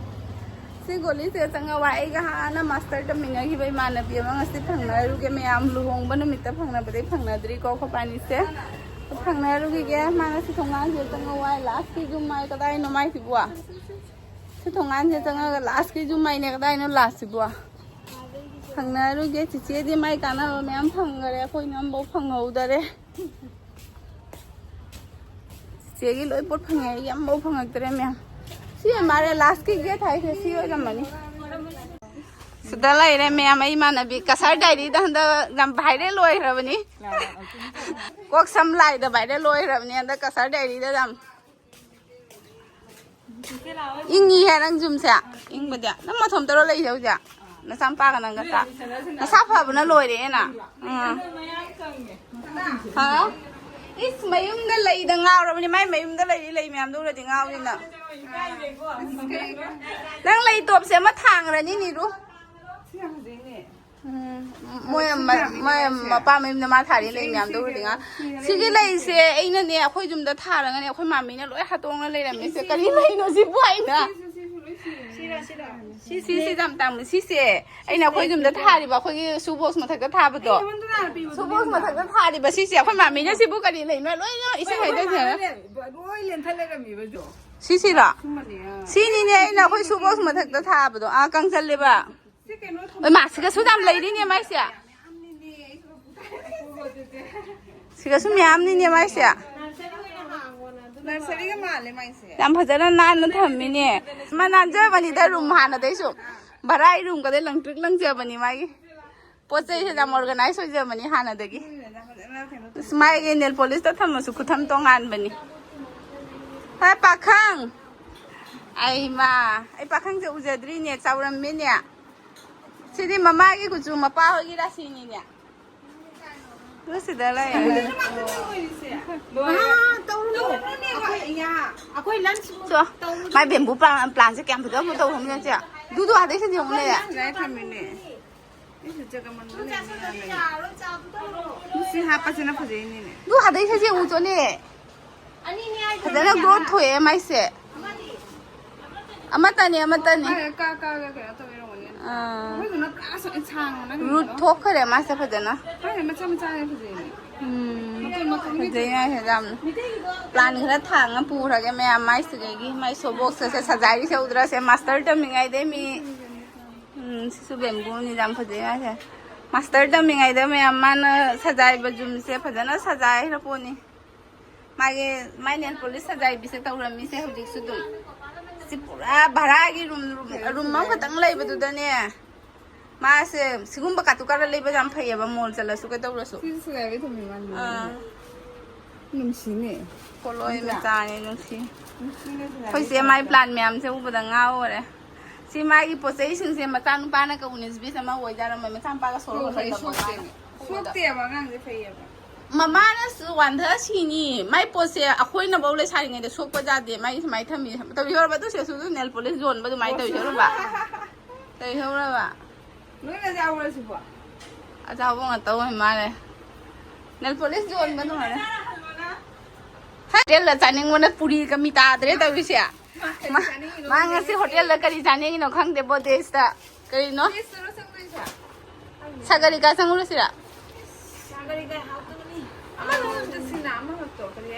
ꯁꯤ ꯒꯣꯂꯤꯁꯦ ꯆꯪꯉ ꯋꯥꯏ꯫ ꯑꯩꯒ ꯍꯥꯟꯅ ꯃꯥꯁꯇꯔ ꯇꯝꯃꯤꯟꯅꯈꯤꯕ ꯏꯃꯥꯟꯅꯕꯤ ꯑꯃ ꯉꯁꯤ ꯐꯪꯅꯔꯨꯒꯦ꯫ ꯃꯌꯥꯝ ꯂꯨꯍꯣꯡꯕ ꯅꯨꯃꯤꯠꯇ ꯐꯪꯅꯕꯗꯩ ꯐꯪꯅꯗ꯭ꯔꯤꯀꯣ ꯑꯩꯈꯣꯏ ꯄꯥꯅꯤꯁꯦ꯫ ꯐꯪꯅꯔꯨꯈꯤꯒꯦ꯫ ꯃꯥ ꯉꯁꯤ ꯊꯣꯡꯒꯥꯟꯁꯤꯗ ꯆꯪꯉ ꯋꯥꯏ꯫ ꯂꯥꯁꯀꯤ ꯌꯨꯝ ꯃꯥꯏ ꯀꯗꯥꯏꯅꯣ ꯃꯥꯏꯁꯤꯕꯨ? ꯁꯤ ꯊꯣꯡꯒꯥꯟꯁꯤꯗ ꯆꯪꯉꯒ ꯂꯥꯁꯀꯤ ꯌꯨꯝ ꯃꯥꯏꯅꯦ꯫ ꯀꯗꯥꯏꯅꯣ ꯂꯥꯁꯁꯤꯕꯨ? ꯐꯪꯅꯔꯨꯒꯦ꯫ ꯆꯤꯆꯦꯗꯤ ꯃꯥꯏ ꯀꯥꯟꯅꯕ ꯃꯌꯥꯝ ꯐꯪꯈꯔꯦ, ꯑꯩꯈꯣꯏꯅ ꯑꯃꯐꯥꯎ ꯐꯪꯍꯧꯗꯔꯦ꯫ ꯆꯤꯆꯦꯒꯤ ꯂꯣꯏ ꯄꯣꯠ ꯐꯪꯉꯦ, ꯑꯩꯒꯤ ꯑꯃꯐꯥꯎ ꯐꯪꯉꯛꯇ꯭ꯔꯦ ꯃꯌꯥꯝ꯫ ꯁꯤ ꯑꯣꯏ ꯃꯥꯜꯂꯦ, ꯂꯥꯁꯀꯤ ꯒꯦꯠ ꯍꯥꯏꯁꯦ ꯁꯤ ꯑꯣꯏꯔꯝꯃꯅꯤ꯫ ꯁꯤꯗ ꯂꯩꯔꯦ ꯃꯌꯥꯝ, ꯑꯩ ꯏꯃꯥꯟꯅꯕꯤ ꯀꯁꯥꯔ ꯗꯥꯏꯔꯤꯗ ꯍꯟꯗꯛ ꯌꯥꯝ ꯚꯥꯏꯔꯦꯜ ꯑꯣꯏꯈ꯭ꯔꯕꯅꯤ꯫ ꯀꯣꯛ ꯁꯝ ꯂꯥꯏꯗ ꯚꯥꯏꯔꯦꯜ ꯑꯣꯏꯈ꯭ꯔꯕꯅꯤ ꯍꯟꯗꯛ ꯀꯁꯥꯔ ꯗꯥꯏꯔꯤꯗ ꯌꯥꯝ꯫ ꯏꯪꯉꯤꯍꯦ ꯅꯪ ꯌꯨꯝꯁꯦ꯫ ꯏꯪꯕꯗꯤ ꯅꯪ ꯃꯊꯣꯝ ꯇꯧꯔ ꯂꯩꯁꯦ ꯍꯧꯖꯤꯛ? ꯅꯆꯥꯅꯨꯄꯥꯒ ꯅꯪꯒ ꯇ-, ꯅꯁꯥ ꯐꯕꯅ ꯂꯣꯏꯔꯦ ꯅ꯫ ꯎꯝ꯫ ꯍꯥ? ꯏꯁ, ꯃꯌꯨꯝꯗ ꯂꯩꯗ ꯉꯥꯎꯔꯕꯅꯤ꯫ ꯃꯥꯏ ꯃꯌꯨꯝꯗ ꯂꯩꯔꯤ ꯂꯩ ꯃꯌꯥꯝꯗꯣ ꯎꯔꯗꯤ ꯉꯥꯎꯔꯤ ꯅꯪ꯫ ꯅꯪ ꯂꯩ ꯇꯣꯞꯁꯦ ꯑꯃ ꯊꯥꯡꯈ꯭ꯔꯅꯤ ꯅꯤꯔꯨ꯫ ꯎꯝ, ꯃꯣꯏ ꯑꯃ-, ꯃꯣꯏ ꯃꯄꯥ ꯃꯌꯨꯝꯗ ꯃꯥ ꯊꯥꯔꯤ ꯂꯩ ꯃꯌꯥꯝꯗꯣ ꯎꯔꯗꯤ ꯉꯥꯎ-, ꯁꯤꯒꯤ ꯂꯩꯁꯦ ꯑꯩꯅꯅꯦ ꯑꯩꯈꯣꯏ ꯌꯨꯝꯗ ꯊꯥꯔꯒꯅꯦ ꯑꯩꯈꯣꯏ ꯃꯥꯃꯤꯅ ꯂꯣꯏ ꯍꯥꯠꯇꯣꯛꯅ ꯂꯩꯔꯝꯃꯤꯁꯦ꯫ ꯀꯔꯤ ꯂꯩꯅꯣ ꯁꯤꯕꯨ ꯍꯥꯏꯅ? ꯁꯤꯁꯦ ꯌꯥꯝ ꯇꯥꯡꯕ꯫ ꯁꯤꯁꯦ ꯑꯩꯅ ꯑꯩꯈꯣꯏ ꯌꯨꯝꯗ ꯊꯥꯔꯤꯕ, ꯑꯩꯈꯣꯏꯒꯤ ꯁꯨ ꯕꯣꯛꯁ ꯃꯊꯛꯇ ꯊꯥꯕꯗꯣ꯫ ꯁꯨ ꯕꯣꯛꯁ ꯃꯊꯛꯇ ꯊꯥꯔꯤꯕ ꯁꯤꯁꯦ ꯑꯩꯈꯣꯏ ꯃꯥꯃꯤꯅ ꯁꯤꯕꯨ ꯀꯔꯤ ꯂꯩꯅꯣ ꯂꯣꯏꯅ ꯏꯁꯤꯡ ꯍꯩꯗꯣꯛꯈ꯭ꯔꯦ꯫ ꯂꯣꯏ ꯂꯦꯟꯊꯠ ꯂꯩꯔꯝꯃꯤꯕ ꯖꯣ꯫ ꯁꯤꯁꯤꯔꯣ? ꯁꯤꯅꯤꯅꯦ ꯑꯩꯅ ꯑꯩꯈꯣꯏ ꯁꯨ ꯕꯣꯛꯁ ꯃꯊꯛꯇ ꯊꯥꯕꯗꯣ꯫ ꯑꯥ, ꯀꯪꯁꯜꯂꯦꯕ꯫ ꯁꯤ ꯀꯩꯅꯣ ꯊꯝꯕ ꯃꯥ ꯁꯤꯒꯁꯨ ꯌꯥꯝ ꯂꯩꯔꯤꯅꯦ ꯃꯥꯏꯁꯦ꯫ ꯁꯤꯒꯁꯨ ꯃꯌꯥꯝꯅꯤꯅꯦ ꯃꯥꯏꯁꯦ꯫ ꯅꯔꯁꯔꯤꯒ ꯃꯥꯜꯂꯦ ꯃꯥꯏꯁꯦ꯫ ꯌꯥꯝ ꯐꯖꯅ ꯅꯥꯟꯅ ꯊꯝꯃꯤꯅꯦ꯫ ꯃꯥ ꯅꯥꯟꯖꯕꯅꯤꯗ ꯔꯨꯝ ꯍꯥꯟꯅꯗꯩꯁꯨ꯫ ꯚꯔꯥꯏ ꯔꯨꯝꯒꯗꯩ ꯂꯪꯇ꯭ꯔꯤꯛ ꯂꯪꯖꯕꯅꯤ ꯃꯥꯒꯤ꯫ ꯄꯣꯠ ꯆꯩꯁꯦ ꯌꯥꯝ ꯑꯣꯔꯒꯅꯥꯏꯁ ꯑꯣꯏꯖꯕꯅꯤ ꯍꯥꯟꯅꯗꯒꯤ꯫ ꯑꯁ, ꯃꯥꯒꯤ ꯅꯦꯜ ꯄꯣꯂꯤꯁꯇ ꯊꯝꯃꯁꯨ ꯈꯨꯊꯝ ꯇꯣꯉꯥꯟꯕꯅꯤ꯫ ꯍꯣꯏ, ꯄꯥꯈꯪ꯫ ꯑꯩ ꯃꯥ, ꯑꯩ ꯄꯥꯈꯪꯁꯦ ꯎꯖꯗ꯭ꯔꯤꯅꯦ, ꯆꯥꯎꯔꯝꯃꯤꯅꯦ꯫ ꯁꯤꯗꯤ ꯃꯃꯥꯒꯤ ꯀꯨꯆꯨ ꯃꯄꯥ ꯍꯣꯏꯒꯤ ꯔꯥꯁꯤꯅꯤꯅꯦ꯫ ꯑꯗꯨ ꯁꯤꯗ ꯂꯩ꯫ ꯑꯥ, ꯇꯧꯔꯨꯅꯨ꯫ ꯑꯩꯈꯣꯏ, ꯏꯌꯥ, ꯑꯩꯈꯣꯏ ꯂꯟꯁ ꯆꯣ, ꯇꯧꯔꯨꯅꯨ꯫ ꯃꯥꯏ ꯕꯦꯝꯕꯨ ꯄ꯭ꯂꯥꯟ, ꯄ꯭ꯂꯥꯟꯁꯦ ꯀꯌꯥꯝ ꯐꯖꯕ ꯇꯧꯔꯝꯃꯤꯅꯣ ꯆꯦ? ꯗꯨꯗꯨ ꯑꯥꯗꯩ ꯁꯤꯗ ꯌꯦꯡꯉꯨꯅꯦ꯫ ꯁꯤꯗ ꯊꯝꯃꯤꯅꯦ꯫ ꯁꯤ ꯍꯥꯞꯄꯁꯤꯅ ꯐꯖꯩꯅꯤꯅꯦ꯫ ꯑꯗꯨ ꯍꯥꯗꯩ ꯁꯠ ꯌꯦꯡꯉꯨ ꯆꯣꯅꯦ꯫ ꯐꯖꯅ ꯒ꯭ꯔꯣꯠ ꯊꯣꯛꯑꯦ ꯃꯥꯏꯁꯦ꯫ ꯑꯃꯇꯅꯦ, ꯑꯃꯇꯅꯦ꯫ ꯃꯥꯏ ꯀꯥ ꯀꯥꯒ ꯀꯩꯅꯣ ꯇꯧꯕꯩ ꯑꯣꯏꯔꯝꯒꯅꯤ꯫ ꯑꯥ꯫ ꯑꯩꯈꯣꯏꯗꯨꯅ ꯄꯨꯔꯥ ꯁꯥꯡꯅ ꯔꯨꯠ ꯊꯣꯛꯈ꯭ꯔꯦ ꯃꯥꯁꯦ ꯐꯖꯅ꯫ ꯃꯥꯏ ꯃꯆꯥ ꯃꯆꯥꯅꯦ ꯐꯖꯩꯅꯦ꯫ ꯎꯝ꯫ ꯃꯇꯨꯝ ꯃꯇꯨꯝ ꯐꯖꯩ ꯍꯥꯏꯁꯦ ꯌꯥꯝꯅ꯫ ꯄ꯭ꯂꯥꯟ ꯈꯔ ꯊꯥꯡꯉ ꯄꯨꯈ꯭ꯔꯒꯦ ꯃꯌꯥꯝ ꯃꯥꯏꯁꯤꯗꯒꯤ꯫ ꯃꯥꯏ ꯁꯣꯕꯣꯛꯁꯦ ꯁꯖꯥꯏꯔꯤꯁꯦ ꯎꯗ꯭ꯔꯁꯦ꯫ ꯃꯥꯁꯇꯔ ꯇꯝꯃꯤꯉꯩꯗꯩ ꯃꯤ ꯎꯝ, ꯁꯤꯁꯨ ꯕꯦꯝꯕꯨꯅꯤ, ꯌꯥꯝ ꯐꯖꯩ ꯍꯥꯏꯁꯦ꯫ ꯃꯥꯁꯇꯔ ꯇꯝꯃꯤꯉꯩꯗ ꯃꯌꯥꯝ ꯃꯥꯅ ꯁꯖꯥꯏꯕ ꯌꯨꯝꯁꯦ ꯐꯖꯅ ꯁꯖꯥꯏꯈ꯭ꯔ ꯄꯣꯠꯅꯤ꯫ ꯃꯥꯒꯤ, ꯃꯥꯏ ꯅꯦꯜ ꯄꯣꯂꯤꯁ ꯁꯖꯥꯏꯕꯤꯁꯦ ꯇꯧꯔꯝꯃꯤꯁꯦ ꯍꯧꯖꯤꯛꯁꯨ ꯑꯗꯨꯝ꯫ ꯁꯤ ꯄꯨꯔꯥ ꯚꯔꯥꯒꯤ ꯔꯨꯝ, ꯔꯨꯝ, ꯔꯨꯝ ꯑꯃꯈꯛꯇꯪ ꯂꯩꯕꯗꯨꯗꯅꯦ꯫ ꯃꯥꯁꯦ ꯁꯤꯒꯨꯝꯕ ꯀꯥꯇꯨ ꯀꯥꯔꯟ ꯂꯩꯕꯁꯦ ꯌꯥꯝ ꯐꯩꯌꯦꯕ, ꯃꯣꯜ ꯆꯠꯂꯁꯨ ꯀꯩꯗꯧꯔꯁꯨ꯫ ꯁꯤꯁꯨ ꯁꯖꯥꯏꯕꯩ ꯊꯝꯃꯤ ꯃꯥꯅꯤ꯫ ꯑꯥ꯫ ꯅꯨꯡꯁꯤꯅꯦ꯫ ꯄꯣꯠꯂꯣꯏ ꯅꯠꯇ꯭ꯔꯥ? ꯃꯆꯥꯅꯦ, ꯅꯨꯡꯁꯤ꯫ ꯅꯨꯡꯁꯤꯅꯦ ꯁꯖꯥꯏꯕꯩ ꯑꯩꯈꯣꯏ ꯆꯦ ꯃꯥꯏ ꯊꯝꯃꯤ꯫ ꯄ꯭ꯂꯥꯟ ꯃꯌꯥꯝꯁꯦ ꯎꯕꯗ ꯉꯥꯎꯔꯦ꯫ ꯁꯤ ꯃꯥꯒꯤ ꯄꯣꯠ ꯆꯩꯁꯤꯡꯁꯦ ꯃꯆꯥꯅꯨꯄꯥꯅ ꯀꯧꯅꯦ ꯕꯤꯁ ꯑꯃ ꯑꯣꯏꯖꯥꯠꯔꯝꯃꯣꯏ, ꯃꯆꯥꯅꯨꯄꯥꯒ ꯁꯣꯔ ꯁꯣꯛꯄꯩ ꯍꯣꯜꯍꯜꯂꯝꯃꯣꯏ ꯃꯥꯅ꯫ ꯁꯣꯛꯇꯦꯅꯦ꯫ ꯁꯣꯛꯇꯦꯕ, ꯑꯉꯥꯡꯁꯦ ꯐꯩꯌꯦꯕ꯫ ꯃꯃꯥꯅꯁꯨ ꯋꯥꯟꯊ ꯁꯤꯅꯤ꯫ ꯃꯥꯏ ꯄꯣꯠꯁꯦ ꯑꯩꯈꯣꯏꯅꯐꯧ ꯂꯩꯁꯥꯔꯤꯉꯩꯗ ꯁꯣꯛꯄ ꯌꯥꯗꯦ꯫ ꯃꯥꯏ ꯁꯨꯃꯥꯏꯅ ꯊꯝꯃꯤ꯫ ꯇꯧꯕꯤꯍꯧꯔꯕ ꯑꯗꯨ ꯁꯤꯗꯁꯨ ꯅꯦꯜ ꯄꯣꯂꯤꯁ ꯌꯣꯟꯕ ꯑꯗꯨꯃꯥꯏꯅ ꯇꯧꯕꯤꯍꯧꯔꯕ꯫ ꯇꯧꯕꯤꯍꯧꯔꯕ꯫ ꯂꯣꯏꯅ ꯑꯆꯥꯄꯣꯠ ꯑꯁꯤꯕꯣ? ꯑꯆꯥꯄꯣꯠ ꯉꯥꯛꯇ ꯑꯣꯏ ꯃꯥꯜꯂꯦ꯫ ꯅꯦꯜ ꯄꯣꯂꯤꯁ ꯌꯣꯟꯕ ꯑꯗꯨꯃꯥꯏꯅ꯫ ꯍꯣꯇꯦꯜꯗ ꯆꯥꯅꯤꯡꯕꯅ ꯄꯨꯔꯤꯒ ꯃꯤ ꯇꯥꯗ꯭ꯔꯦ ꯇꯧꯔꯤꯁꯦ꯫ ꯃꯥ, ꯃꯥ ꯉꯁꯤ ꯍꯣꯇꯦꯜꯗ ꯀꯔꯤ ꯆꯥꯅꯤꯡꯉꯤꯅꯣ ꯈꯪꯗꯦ ꯕꯣꯗꯦꯁꯇ꯫ ꯀꯔꯤꯅꯣ? ꯁꯥꯒꯔꯤꯀꯥ ꯆꯪꯉꯨꯔꯁꯤꯔ? ꯁꯥꯒꯔꯤꯀꯥ ꯍꯥꯎꯇꯕꯅꯤ꯫ ꯑꯃ ꯂꯧꯔ ꯆꯠꯁꯤꯅ, ꯑꯃ ꯍꯛꯇꯣ ꯀꯔꯤ?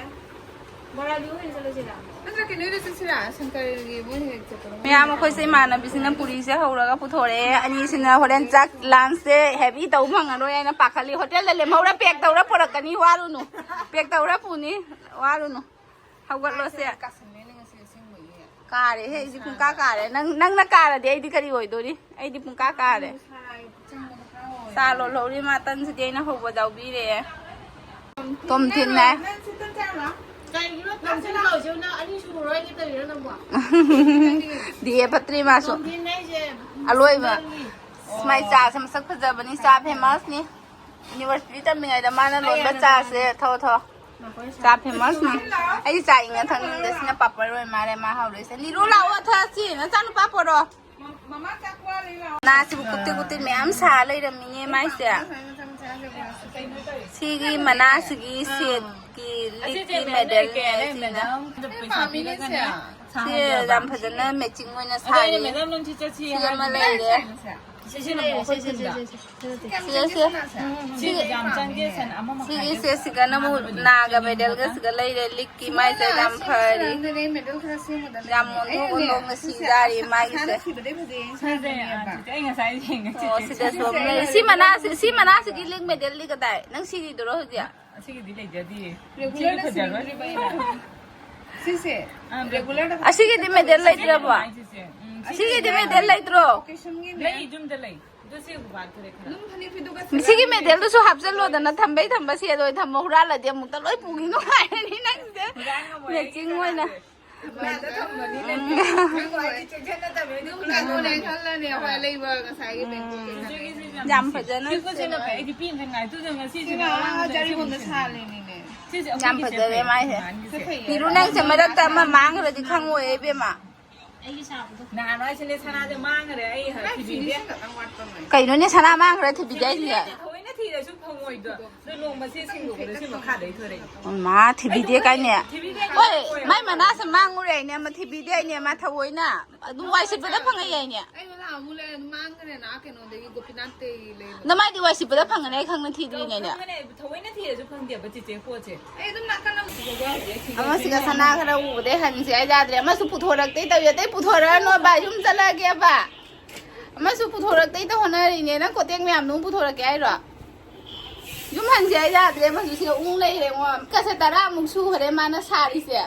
ꯕꯣꯔꯥꯗꯤ ꯑꯣꯏꯅ ꯆꯠꯂꯁꯤꯔ? ꯅꯠꯇ꯭ꯔ ꯀꯩꯅꯣꯗ ꯆꯠꯁꯤꯔ? ꯁꯪꯀꯔꯒꯤ ꯃꯣꯏ ꯍꯦꯛ ꯆꯠꯄꯗꯣ꯫ ꯃꯌꯥꯝ ꯑꯩꯈꯣꯏꯁꯦ ꯏꯃꯥꯟꯅꯕꯤꯁꯤꯡꯅ ꯄꯨꯔꯤꯁꯦ ꯍꯧꯔꯒ ꯄꯨꯊꯣꯔꯛꯑꯦ꯫ ꯑꯅꯤꯁꯤꯅ ꯍꯣꯔꯦꯟ ꯆꯥꯛ ꯂꯥꯟꯁꯁꯦ ꯍꯦꯚꯤ ꯇꯧ ꯐꯪꯉꯔꯣꯏ ꯍꯥꯏꯅ ꯄꯥꯈꯠꯂꯤ꯫ ꯍꯣꯇꯦꯜꯗ ꯂꯦꯝꯍꯧꯔ ꯄꯦꯛ ꯇꯧꯔ ꯄꯨꯔꯛꯀꯅꯤ꯫ ꯋꯥꯔꯨꯅꯨ꯫ ꯄꯦꯛ ꯇꯧꯔ ꯄꯨꯅꯤ꯫ ꯋꯥꯔꯨꯅꯨ꯫ ꯍꯧꯒꯠꯂꯣꯁꯦ꯫ ꯀꯥꯁꯟꯕꯩꯅꯦ ꯉꯁꯤ ꯑꯁꯦꯡꯕꯒꯤ꯫ ꯀꯥꯔꯦꯍꯦ, ꯑꯩꯗꯤ ꯄꯨꯡꯀꯥ ꯀꯥꯔꯦ꯫ ꯅꯪ, ꯅꯪꯅ ꯀꯥꯔꯗꯤ ꯑꯩꯗꯤ ꯀꯔꯤ ꯑꯣꯏꯗꯣꯔꯤ? ꯑꯩꯗꯤ ꯄꯨꯡꯀꯥ ꯀꯥꯔꯦ꯫ ꯆꯥ ꯂꯣꯜꯍꯧꯔꯤ ꯃꯥ ꯇꯟꯁꯤꯗꯤ ꯑꯩꯅ ꯍꯧꯕ ꯌꯥꯎꯕꯤꯔꯦ꯫ ꯇꯣꯝꯊꯤꯟꯅꯦ꯫ ꯅꯪ ꯁꯤ ꯇꯟ ꯆꯥꯔꯣ? ꯀꯩꯒꯤꯅꯣ ꯇꯣꯝꯊꯤꯟ ꯀꯧꯔꯤꯁꯤꯕꯨ? ꯅꯪ ꯑꯅꯤ ꯁꯨꯔꯔꯣꯏꯒꯦ ꯇꯧꯔꯤꯔꯣ ꯅꯪꯕꯣ? ꯗꯤ ꯑꯦ ꯐꯠꯇ꯭ꯔꯤ ꯃꯥꯁꯨ꯫ ꯇꯣꯝꯊꯤꯟ ꯍꯥꯏꯁꯦ ꯑꯂꯣꯏꯕ꯫ ꯅꯪꯒꯤ ꯑꯁ, ꯃꯥꯏ ꯆꯥꯁꯦ ꯃꯁꯛ ꯐꯖꯕꯅꯤ, ꯆꯥ ꯐꯦꯃꯁꯅꯤ꯫ ꯌꯨꯅꯤꯚꯔꯁꯤꯇꯤ ꯇꯝꯃꯤꯉꯩꯗ ꯃꯥꯅ ꯂꯣꯟꯕ ꯆꯥꯁꯦ꯫ ꯊꯛꯑꯣ, ꯊꯛꯑꯣ꯫ ꯆꯥ ꯐꯦꯃꯁꯅꯤ꯫ ꯑꯩ ꯆꯥ ꯏꯪꯉ ꯊꯛꯅꯤꯡꯗꯦ꯫ ꯁꯤꯅ ꯄꯥꯄꯔ ꯑꯣꯏ ꯃꯥꯜꯂꯦ ꯃꯥ ꯍꯧꯔꯤꯁꯦ꯫ ꯅꯤꯔꯨ ꯂꯥꯛꯑꯣ ꯊꯛꯑꯁꯤ꯫ ꯅꯆꯥꯅꯨꯄꯥ ꯄꯣꯔꯣ꯫ ꯃꯅꯥꯁꯤꯕꯨ ꯀꯨꯇꯤ ꯀꯨꯇꯤ ꯃꯌꯥꯝ ꯁꯥ ꯂꯩꯔꯝꯃꯤꯅꯦ ꯃꯥꯏꯁꯦ꯫ ꯁꯤꯒꯤ ꯃꯅꯥꯁꯤꯒꯤ ꯁꯦꯠꯀꯤ ꯂꯤꯛꯀꯤ ꯃꯦꯗꯜꯅꯦ ꯁꯤꯅ꯫ ꯁꯤ ꯌꯥꯝ ꯐꯖꯅ ꯃꯦꯆꯤꯡ ꯑꯣꯏꯅ ꯁꯥꯔꯤ꯫ ꯁꯤ ꯑꯃ ꯂꯩꯔꯦ꯫ ꯁꯤꯁꯦ, ꯁꯤꯁꯦ꯫ ꯁꯤꯒꯤꯁꯦ ꯁꯤꯒꯅ ꯑꯃꯨꯛ ꯅꯥꯒ ꯃꯦꯗꯜꯒ ꯁꯤꯒ ꯂꯩꯔꯦ꯫ ꯂꯤꯛꯀꯤ ꯃꯥꯏꯁꯦ ꯌꯥꯝ ꯐꯔꯤ꯫ ꯌꯥꯝ ꯑꯣꯟꯊꯣꯛ ꯑꯣꯟꯊꯣꯛꯅ ꯁꯤꯖꯥꯔꯤ ꯃꯥꯒꯤꯁꯦ꯫ ꯑꯣ, ꯁꯤꯗꯁꯨ ꯑꯃ ꯂꯩ꯫ ꯁꯤ ꯃꯅꯥꯁꯤ, ꯁꯤ ꯃꯅꯥꯁꯤꯒꯤ ꯂꯤꯛ ꯃꯦꯗꯜꯗꯤ ꯀꯗꯥꯏ? ꯅꯪ ꯁꯤꯒꯤꯗꯨꯔꯣ ꯍꯧꯖꯤꯛ? ꯑꯁꯤꯒꯤꯗꯤ ꯂꯩꯖꯗꯤꯌꯦ꯫ ꯁꯤꯒꯤ ꯐꯖꯔꯣꯏ꯫ ꯁꯤꯁꯦ ꯑꯥ, ꯑꯁꯤꯒꯤꯗꯤ ꯃꯦꯗꯜ ꯂꯩꯇ꯭ꯔꯕꯣ? ꯁꯤꯁꯦ, ꯎꯝ, ꯁꯤꯒꯤꯗꯤ ꯃꯦꯗꯜ ꯂꯩꯇ꯭ꯔꯣ? ꯂꯩ, ꯌꯨꯝꯗ ꯂꯩ꯫ ꯑꯗꯣ ꯁꯤ ꯎꯕꯨ ꯄꯥꯟꯊꯣꯔꯛꯑꯦ ꯈꯔ꯫ ꯁꯤꯒꯤ ꯃꯦꯗꯜꯗꯨꯁꯨ ꯍꯥꯞꯆꯜꯂꯣꯗꯅ, ꯊꯝꯕꯩ ꯊꯝꯕ ꯁꯦꯠ ꯑꯣꯏ ꯊꯝꯃꯣ, ꯍꯨꯔꯥꯜꯂꯗꯤ ꯑꯃꯨꯛꯇ ꯂꯣꯏ ꯄꯨꯈꯤ꯫ ꯅꯨꯡꯉꯥꯏꯔꯅꯤ ꯅꯪꯁꯦ꯫ ꯍꯨꯔꯥꯟ ꯉꯝꯃꯣꯏ, ꯑꯩ ꯃꯦꯆꯤꯡ ꯑꯣꯏꯅ꯫ ꯀꯅꯥꯗ ꯊꯝꯒꯅꯤ ꯅꯪꯗꯤ? ꯅꯪ ꯋꯥꯔꯤ ꯆꯦꯛꯁꯤꯟꯅ ꯇꯝꯃꯦ, ꯑꯗꯨ ꯍꯨꯔꯥꯟ ꯉꯝꯃꯣꯏ꯫ ꯈꯜꯂꯅꯤ, ꯑꯩꯈꯣꯏ ꯂꯩꯕ ꯉꯁꯥꯏꯒꯤ ꯕꯦꯡꯀꯣꯛꯀꯤ ꯌꯥꯝ ꯐꯖꯅ ꯁꯦꯝꯃꯦ꯫ ꯑꯩꯗꯤ ꯄꯤꯅ ꯉꯥꯏ꯫ ꯑꯗꯨꯗ ꯉꯁꯤꯁꯤꯅ ꯁꯤꯅ ꯑꯥ, ꯖꯔꯤꯕꯣꯝꯗ ꯁꯥꯜꯂꯤꯅꯤꯅꯦ꯫ ꯁꯤꯁꯦ ꯌꯥꯝ ꯑꯩꯈꯣꯏꯒꯤ ꯐꯖꯔꯦ ꯆꯦ ꯃꯥꯏꯁꯦ꯫ ꯃꯥꯟꯒꯤꯁꯦ꯫ ꯅꯤꯔꯨ, ꯅꯪꯁꯦ ꯃꯔꯛꯇ ꯑꯃ ꯃꯥꯡꯈ꯭ꯔꯗꯤ ꯈꯪꯉꯣꯏ ꯏꯕꯦꯝꯃ꯫ ꯅꯍꯥꯟ ꯑꯩꯁꯨꯅꯦ ꯁꯅꯥꯁꯦ ꯃꯥꯡꯈ꯭ꯔꯦ, ꯑꯩ ꯍ- ꯊꯤꯕꯤꯗꯦ꯫ ꯀꯩꯅꯣꯅꯦ, ꯁꯅꯥ ꯃꯥꯡꯈ꯭ꯔꯦ ꯊꯤꯕꯤꯗꯦ ꯍꯥꯏꯁꯦ? ꯊꯑꯣꯏꯅ ꯊꯤꯔꯁꯨ ꯐꯪꯉꯣꯏꯗꯣ꯫ ꯑꯗꯣ ꯅꯣꯡꯃ ꯁꯤ ꯁꯤꯡꯗꯣꯛꯄꯗ ꯁꯤ ꯃꯈꯥꯗꯩ ꯊꯣꯔꯛꯏ꯫ ꯃꯥ ꯊꯤꯕꯤꯗꯦ ꯀꯥꯏꯅꯦ? ꯊꯤꯕꯤꯗꯦ ꯍꯣꯏ, ꯀꯥꯏꯅ ꯃꯥꯏ ꯃꯅꯥꯁꯦ ꯃꯥꯡꯉꯨꯔꯦ ꯍꯥꯏꯅꯦ, ꯑꯃ ꯊꯤꯕꯤꯗꯦ ꯍꯥꯏꯅꯦ, ꯃꯥ ꯊꯑꯣꯏꯅ꯫ ꯑꯗꯨꯝ ꯋꯥꯏ ꯁꯤꯠꯄꯗ ꯐꯪꯉꯛꯏ ꯍꯥꯏꯅꯦ꯫ ꯑꯩ ꯉꯔꯥꯡ ꯑꯃꯨꯛ ꯂꯩꯔ ꯑꯗꯨꯝ ꯃꯥꯡꯈ꯭ꯔꯦꯅ, ꯑꯥ ꯀꯩꯅꯣꯗꯒꯤ ꯒꯣꯄꯤꯅꯥꯊꯇꯒꯤ ꯂꯩꯕ꯫ ꯅꯃꯥꯏꯗꯤ ꯋꯥꯏ ꯁꯤꯠꯄꯗ ꯐꯪꯒꯅꯤ, ꯑꯩ ꯈꯪꯅ ꯊꯤꯗ꯭ꯔꯤꯅꯦꯅꯦ꯫ ꯊꯑꯣꯏꯅ ꯊꯤꯔꯁꯨ ꯐꯪꯗꯦꯕ ꯆꯤꯆꯦ ꯄꯣꯠꯁꯦ꯫ ꯑꯩ ꯑꯗꯨꯝ ꯅꯥꯀꯟ ꯑꯃ ꯄꯨꯊꯣꯛꯄ ꯌꯥꯎꯔꯤꯁꯦ꯫ ꯑꯩ ꯊꯤꯕ ꯑꯃꯁꯤꯒ ꯁꯅꯥ ꯈꯔ ꯎꯕꯗꯩ ꯍꯟꯁꯦ ꯑꯩ ꯌꯥꯗ꯭ꯔꯦ꯫ ꯑꯃꯁꯨ ꯄꯨꯊꯣꯔꯛꯇꯩ ꯇꯧꯏ, ꯑꯇꯩ ꯄꯨꯊꯣꯔꯛꯑꯅꯣꯕ, ꯌꯨꯝ ꯆꯠꯂꯒꯦꯕ꯫ ꯑꯃꯁꯨ ꯄꯨꯊꯣꯔꯛꯇꯩ ꯇꯧ ꯍꯣꯠꯅꯔꯤꯅꯦ꯫ ꯅꯪ ꯀꯣꯇꯦꯛ ꯃꯌꯥꯝꯗꯣ ꯑꯃꯨꯛ ꯄꯨꯊꯣꯔꯛꯀꯦ ꯍꯥꯏꯔꯣ? ꯌꯨꯝ ꯍꯟꯁꯦ ꯑꯩ ꯌꯥꯗ꯭ꯔꯦ꯫ ꯑꯃꯁꯨ ꯁꯤꯒ ꯎꯪ ꯂꯩꯔꯦ꯫ ꯀꯁꯦ ꯇꯔꯥꯃꯨꯛ ꯁꯨꯈ꯭ꯔꯦ ꯃꯥꯅ ꯁꯥꯔꯤꯁꯦ꯫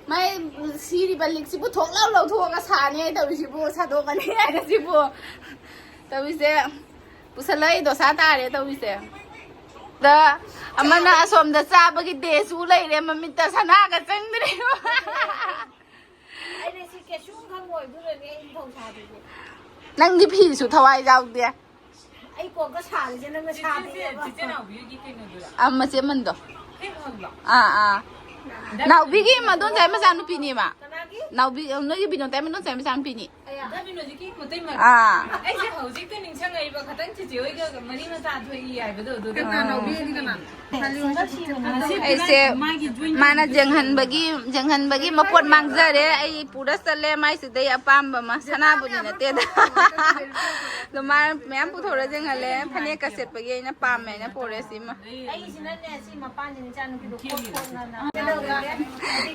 ꯃꯥꯏ ꯁꯤꯔꯤꯕ ꯂꯤꯛꯁꯤꯕꯨ ꯊꯣꯛ ꯂꯧ ꯂꯧꯊꯣꯛꯑꯒ ꯁꯥꯅꯤ ꯍꯥꯏ ꯇꯧꯔꯤꯁꯤꯕꯨ, ꯁꯥꯗꯣꯛꯀꯅꯤ ꯍꯥꯏꯔꯁꯤꯕꯨ꯫ ꯇꯧꯔꯤꯁꯦ꯫ ꯄꯨꯁꯜꯂꯛꯏ ꯗꯣꯁꯥ ꯇꯥꯔꯦ ꯇꯧꯔꯤꯁꯦ꯫ ꯗ ꯑꯃꯅ ꯑꯁꯣꯝꯗ ꯆꯥꯕꯒꯤ ꯗꯦꯁꯨ ꯂꯩꯔꯦ, ꯃꯃꯤꯠꯇ ꯁꯅꯥꯒ ꯆꯪꯗ꯭ꯔꯦ꯫ ꯑꯩꯅ ꯁꯤ ꯀꯩꯁꯨꯝ ꯈꯪꯉꯣꯏ, ꯑꯗꯨꯅꯅꯦ ꯑꯩ ꯅꯤꯡꯊꯧ ꯁꯥꯗ꯭ꯔꯤꯁꯦ꯫ ꯅꯪꯗꯤ ꯐꯤꯁꯨ ꯊꯋꯥꯏ ꯌꯥꯎꯗꯦ꯫ ꯑꯩ ꯀꯣꯛꯀ ꯁꯥꯔꯤꯁꯦ ꯅꯪꯅ ꯁꯥꯗꯦꯕ꯫ ꯆꯤꯆꯦ ꯅꯥꯎꯕꯤꯒꯤ ꯀꯩꯅꯣꯗꯨꯔꯥ? ꯑꯃ ꯆꯦꯃꯟꯗꯣ꯫ ꯑꯥ, ꯑꯥ꯫ ꯅꯥꯎꯕꯤꯒꯤ ꯃꯗꯣꯟꯆꯥꯏ ꯃꯆꯥꯅꯨꯄꯤꯅꯦꯕ꯫ ꯀꯅꯥꯒꯤ? ꯅꯥꯎꯕꯤ, ꯅꯣꯏꯒꯤ ꯕꯤꯅꯣꯇꯥꯏ ꯃꯗꯣꯟꯆꯥꯏ ꯃꯆꯥꯅꯨꯄꯤꯅꯤ꯫ ꯑꯌꯥ꯫ ꯗꯥ ꯕꯤꯅꯣꯖꯤꯠꯀꯤ ꯃꯇꯩ ꯃꯅꯥꯎ꯫ ꯑꯥ꯫ ꯑꯩꯁꯦ ꯍꯧꯖꯤꯛꯇ ꯅꯤꯡꯁꯤꯡꯉꯛꯏꯕ, ꯈꯇꯪ ꯆꯤꯆꯦ ꯍꯣꯏꯒ ꯃꯔꯤ ꯃꯇꯥ ꯊꯣꯛꯏ ꯍꯥꯏꯕꯗꯣ ꯑꯗꯨꯗ꯫ ꯀꯅꯥ ꯅꯥꯎꯕꯤꯗꯤ ꯀꯅꯥ? ꯑꯩꯁꯦ ꯃꯥꯅ ꯖꯦꯡꯍꯟꯕꯒꯤ, ꯖꯦꯡꯍꯟꯕꯒꯤ ꯃꯄꯣꯠ ꯃꯥꯡꯖꯔꯦ꯫ ꯑꯩ ꯄꯨꯔ ꯆꯠꯂꯦ ꯃꯥꯏꯁꯤꯗꯩ ꯑꯄꯥꯝꯕ ꯑꯃ, ꯁꯅꯥꯕꯨꯗꯤ ꯅꯠꯇꯦꯗ꯫ ꯑꯗꯣ ꯃꯥ ꯃꯌꯥꯝ ꯄꯨꯊꯣꯔ ꯖꯦꯡꯍꯜꯂꯦ꯫ ꯐꯅꯦꯛꯀ ꯁꯦꯠꯄꯒꯤ ꯑꯩꯅ ꯄꯥꯝꯃꯦꯅ ꯄꯨꯔꯦ ꯁꯤꯃ꯫ ꯑꯩꯁꯤꯅꯅꯦ ꯁꯤ ꯃꯄꯥꯟꯁꯤ ꯏꯆꯥꯅꯨꯄꯤꯗꯣ ꯀꯣꯠ ꯀꯣꯠꯅꯅ꯫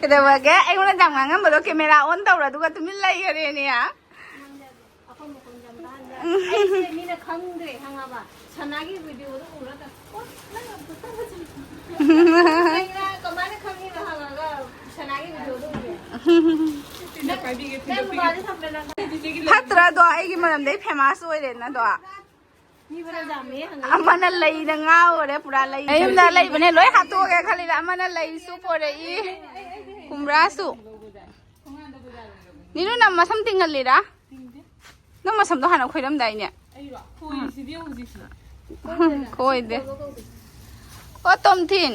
ꯀꯩꯗꯧꯔꯒꯦ? ꯑꯩꯉꯣꯟꯗ ꯌꯥꯝ ꯉꯥꯡꯉꯝꯕꯗꯣ ꯀꯦꯃꯦꯔꯥ ꯑꯣꯟ ꯇꯧꯔ ꯑꯗꯨꯒ ꯇꯨꯃꯤꯟ ꯂꯩꯈꯔꯦꯅꯦ꯫ ꯑꯩꯁꯦ ꯃꯤꯅ ꯈꯪꯗ꯭ꯔꯦ ꯈꯪꯉꯕ? ꯁꯅꯥꯒꯤ ꯚꯤꯗꯤꯑꯣꯗꯣ ꯎꯔꯒ, "ꯑꯣ, ꯅꯪ ꯌꯥꯝ ꯐꯠꯇꯕ ꯆꯤꯡ-" ꯀꯩꯅꯣ, ꯀꯃꯥꯏꯅ ꯈꯪꯉꯤꯅꯣ ꯍꯪꯉꯒ ꯁꯅꯥꯒꯤ ꯚꯤꯗꯤꯑꯣꯗꯣ ꯎꯔꯦ꯫ ꯅꯪ, ꯅꯪ ꯅꯨꯄꯥꯗꯤ ꯊꯝꯕ꯭ꯔꯥ ꯅꯪ? ꯐꯠꯇ꯭ꯔꯥꯗꯣ? ꯑꯩꯒꯤ ꯃꯔꯝꯗꯩ ꯐꯦꯃꯥꯁ ꯑꯣꯏꯔꯦꯅꯗꯣ꯫ ꯃꯤ ꯈꯔ ꯌꯥꯝꯃꯦ ꯍꯪꯉꯛꯏ꯫ ꯑꯃꯅ ꯂꯩꯗ ꯉꯥꯎꯔꯦ, ꯄꯨꯔꯥ ꯂꯩ꯫ ꯑꯩ ꯌꯨꯝꯗ ꯂꯩꯕꯅꯦ, ꯂꯣꯏ ꯍꯥꯠꯇꯣꯛꯑꯒꯦ ꯈꯜꯂꯤꯗ꯫ ꯑꯃꯅ ꯂꯩꯁꯨ ꯄꯣꯔꯛꯏ, ꯀꯨꯝꯕ꯭ꯔꯥꯁꯨ꯫ ꯅꯤꯔꯨ, ꯅꯪ ꯃꯁꯝ ꯇꯤꯡꯍꯜꯂꯤꯔꯥ? ꯅꯪ ꯃꯁꯝꯗꯣ ꯍꯥꯟꯅ ꯈꯣꯏꯔꯝꯗꯥꯏꯅꯦ? ꯑꯩꯔꯣ? ꯈꯣꯏꯔꯤꯁꯤꯗꯤ ꯍꯧꯖꯤꯛꯁꯨ꯫ ꯈꯣꯏꯗꯦ꯫ ꯑꯣ, ꯇꯣꯝꯊꯤꯟ,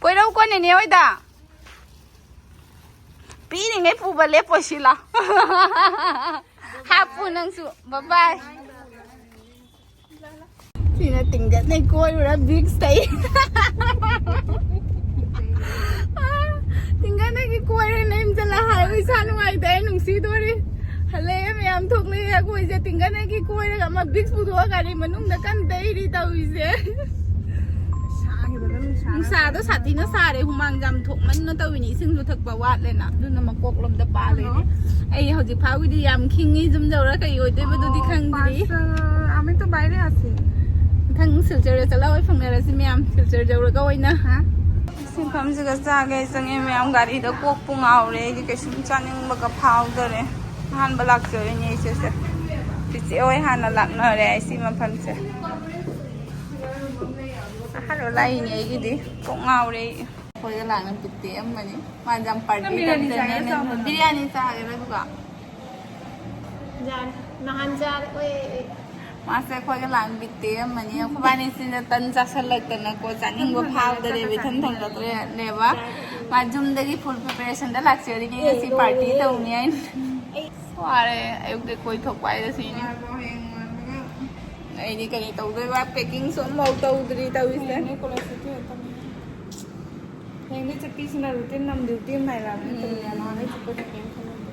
ꯀꯣꯏꯔꯧ ꯀꯣꯟꯅꯦꯅꯦ ꯍꯣꯏꯗ꯫ ꯄꯤꯔꯤꯉꯩ ꯄꯨꯕ ꯂꯦꯞꯄꯣꯏ ꯁꯤꯂꯥ꯫ ꯍꯥꯞꯄꯨ ꯅꯪꯁꯨ꯫ ꯕꯥꯏ ꯕꯥꯏ꯫ ꯁꯤꯅ ꯇꯤꯡꯒꯠꯅꯩ ꯀꯣꯏꯔꯨꯔ ꯕꯤꯛꯁꯇꯩ꯫ ꯇꯤꯡꯒꯠꯅꯒꯤ ꯀꯣꯏꯔꯦ ꯅꯌꯨꯝ ꯆꯠꯂ ꯍꯥꯏꯕ ꯏꯁꯥ ꯅꯨꯡꯉꯥꯏꯇꯦ, ꯑꯩ ꯅꯨꯡꯁꯤꯗꯣꯔꯤ꯫ ꯍꯜꯂꯛꯑꯦ ꯃꯌꯥꯝ ꯊꯣꯛꯂꯛꯑꯦ ꯑꯩꯈꯣꯏꯁꯦ ꯇꯤꯡꯒꯠꯅꯒꯤ ꯀꯣꯏꯔꯒ ꯑꯃ ꯕꯤꯛꯁ ꯄꯨꯊꯣꯛꯑ ꯒꯥꯔꯤ ꯃꯅꯨꯡꯗ ꯀꯟꯅ ꯇꯩꯔꯤ ꯇꯧꯔꯤꯁꯦ꯫ ꯁꯥꯈꯤꯕꯗ ꯅꯨꯡꯁꯥꯅ ꯅꯨꯡꯁꯥꯗꯣ ꯁꯥꯊꯤꯅ ꯁꯥꯔꯦ, ꯍꯨꯃꯥꯡ ꯌꯥꯝ ꯊꯣꯛꯃꯟꯅ ꯇꯧꯋꯤꯅꯦ, ꯏꯁꯤꯡꯁꯨ ꯊꯛꯄ ꯋꯥꯠꯂꯦꯅ, ꯑꯗꯨꯅ ꯃꯀꯣꯛꯂꯣꯝꯗ ꯄꯥꯜꯂꯤꯅꯦ꯫ ꯑꯩ ꯍꯧꯖꯤꯛ ꯐꯥꯎꯒꯤꯗꯤ ꯌꯥꯝ ꯈꯤꯡꯉꯤ, ꯌꯨꯝ ꯌꯧꯔ ꯀꯩ ꯑꯣꯏꯗꯣꯏꯕꯗꯨꯗꯤ ꯈꯪꯗ꯭ꯔꯤ꯫ ꯃꯊꯪ ꯁꯤꯜꯆꯔꯗ ꯆꯠꯂ ꯑꯣꯏ ꯐꯪꯅꯔꯁꯤ ꯃꯌꯥꯝ, ꯁꯤꯜꯆꯔ ꯌꯧꯔꯒ ꯑꯣꯏꯅ꯫ ꯁꯤꯟꯐꯝꯁꯤꯒ ꯆꯥꯒꯦ ꯆꯪꯉꯦ ꯃꯌꯥꯝ, ꯒꯥꯔꯤꯗ ꯀꯣꯛꯄꯨ ꯉꯥꯎꯔꯦ, ꯑꯩꯗꯤ ꯀꯩꯁꯨꯝ ꯆꯥꯅꯤꯡꯕꯒ ꯐꯥꯎꯗꯔꯦ꯫ ꯑꯍꯥꯟꯕ ꯂꯥꯛꯆꯔꯤꯅꯦ ꯏꯆꯦꯁꯦ, ꯆꯤꯆꯦ ꯍꯣꯏ ꯍꯥꯟꯅ ꯂꯥꯛꯅꯔꯦ ꯑꯩ ꯁꯤ ꯃꯐꯝꯁꯦ꯫ ꯑꯍꯥꯟꯕ ꯂꯥꯛꯏꯅꯦ ꯑꯩꯒꯤꯗꯤ꯫ ꯀꯣꯛ ꯉꯥꯎꯔꯦ ꯑꯩ꯫ ꯑꯩꯈꯣꯏꯒ ꯂꯥꯛꯅ ꯕꯤꯠ ꯇꯦꯛꯑꯝꯃꯅꯤ꯫ ꯃꯥꯗꯤ ꯌꯥꯝ ꯄꯥꯔꯇꯤ ꯇꯧꯖꯅꯅꯦ꯫ ꯕꯤꯔꯌꯥꯅꯤ ꯆꯥꯒꯦꯔꯥ ꯑꯗꯨꯒ? ꯅꯍꯥꯟ ꯆꯥꯔꯦ ꯑꯩꯈꯣꯏ꯫ ꯃꯥꯁꯦ ꯑꯩꯈꯣꯏꯒ ꯂꯥꯛꯅ ꯕꯤꯠ ꯇꯦꯛꯑꯝꯃꯅꯤ꯫ ꯑꯩꯈꯣꯏꯕꯥꯅꯤꯁꯤꯅ ꯇꯟ ꯆꯥꯁꯜꯂꯛꯇꯅꯀꯣ ꯆꯥꯅꯤꯡꯕ ꯐꯥꯎꯗꯔꯦꯕ, ꯏꯊꯟ ꯊꯣꯡꯒꯠꯇ꯭ꯔꯦꯕ꯫ ꯃꯥ ꯌꯨꯝꯗꯒꯤ ꯐꯨꯜ ꯄ꯭ꯔꯤꯄꯦꯔꯦꯁꯟꯗ ꯂꯥꯛꯆꯔꯤꯉꯩ ꯉꯁꯤ ꯄꯥꯔꯇꯤ ꯇꯧꯅꯤ ꯍꯥꯏꯅ꯫ ꯋꯥꯔꯦ, ꯑꯌꯨꯛꯇ ꯀꯣꯏꯊꯣꯛꯄ ꯍꯥꯏꯁꯦ ꯁꯤꯅꯤ꯫ ꯑꯩꯗꯤ ꯀꯔꯤ ꯇꯧꯗꯣꯏꯕ, ꯄꯦꯀꯤꯡꯁꯨ ꯑꯃꯐꯥꯎ ꯇꯧꯗ꯭ꯔꯤ ꯇꯧꯔꯤꯁꯦ꯫ ꯍꯌꯦꯡꯗꯩ ꯆꯠꯄꯤꯁꯤꯅ ꯔꯨꯇꯤꯟ ꯅꯝ ꯗ꯭ꯌꯨꯇꯤ ꯑꯃ ꯅꯥꯏꯔꯛꯑꯕꯅꯤ꯫ ꯇꯧꯔꯤꯁꯦ ꯅꯍꯥꯟꯈꯩ ꯆꯠꯄꯗ ꯀꯩꯝ ꯈꯜꯂꯝꯗꯦ꯫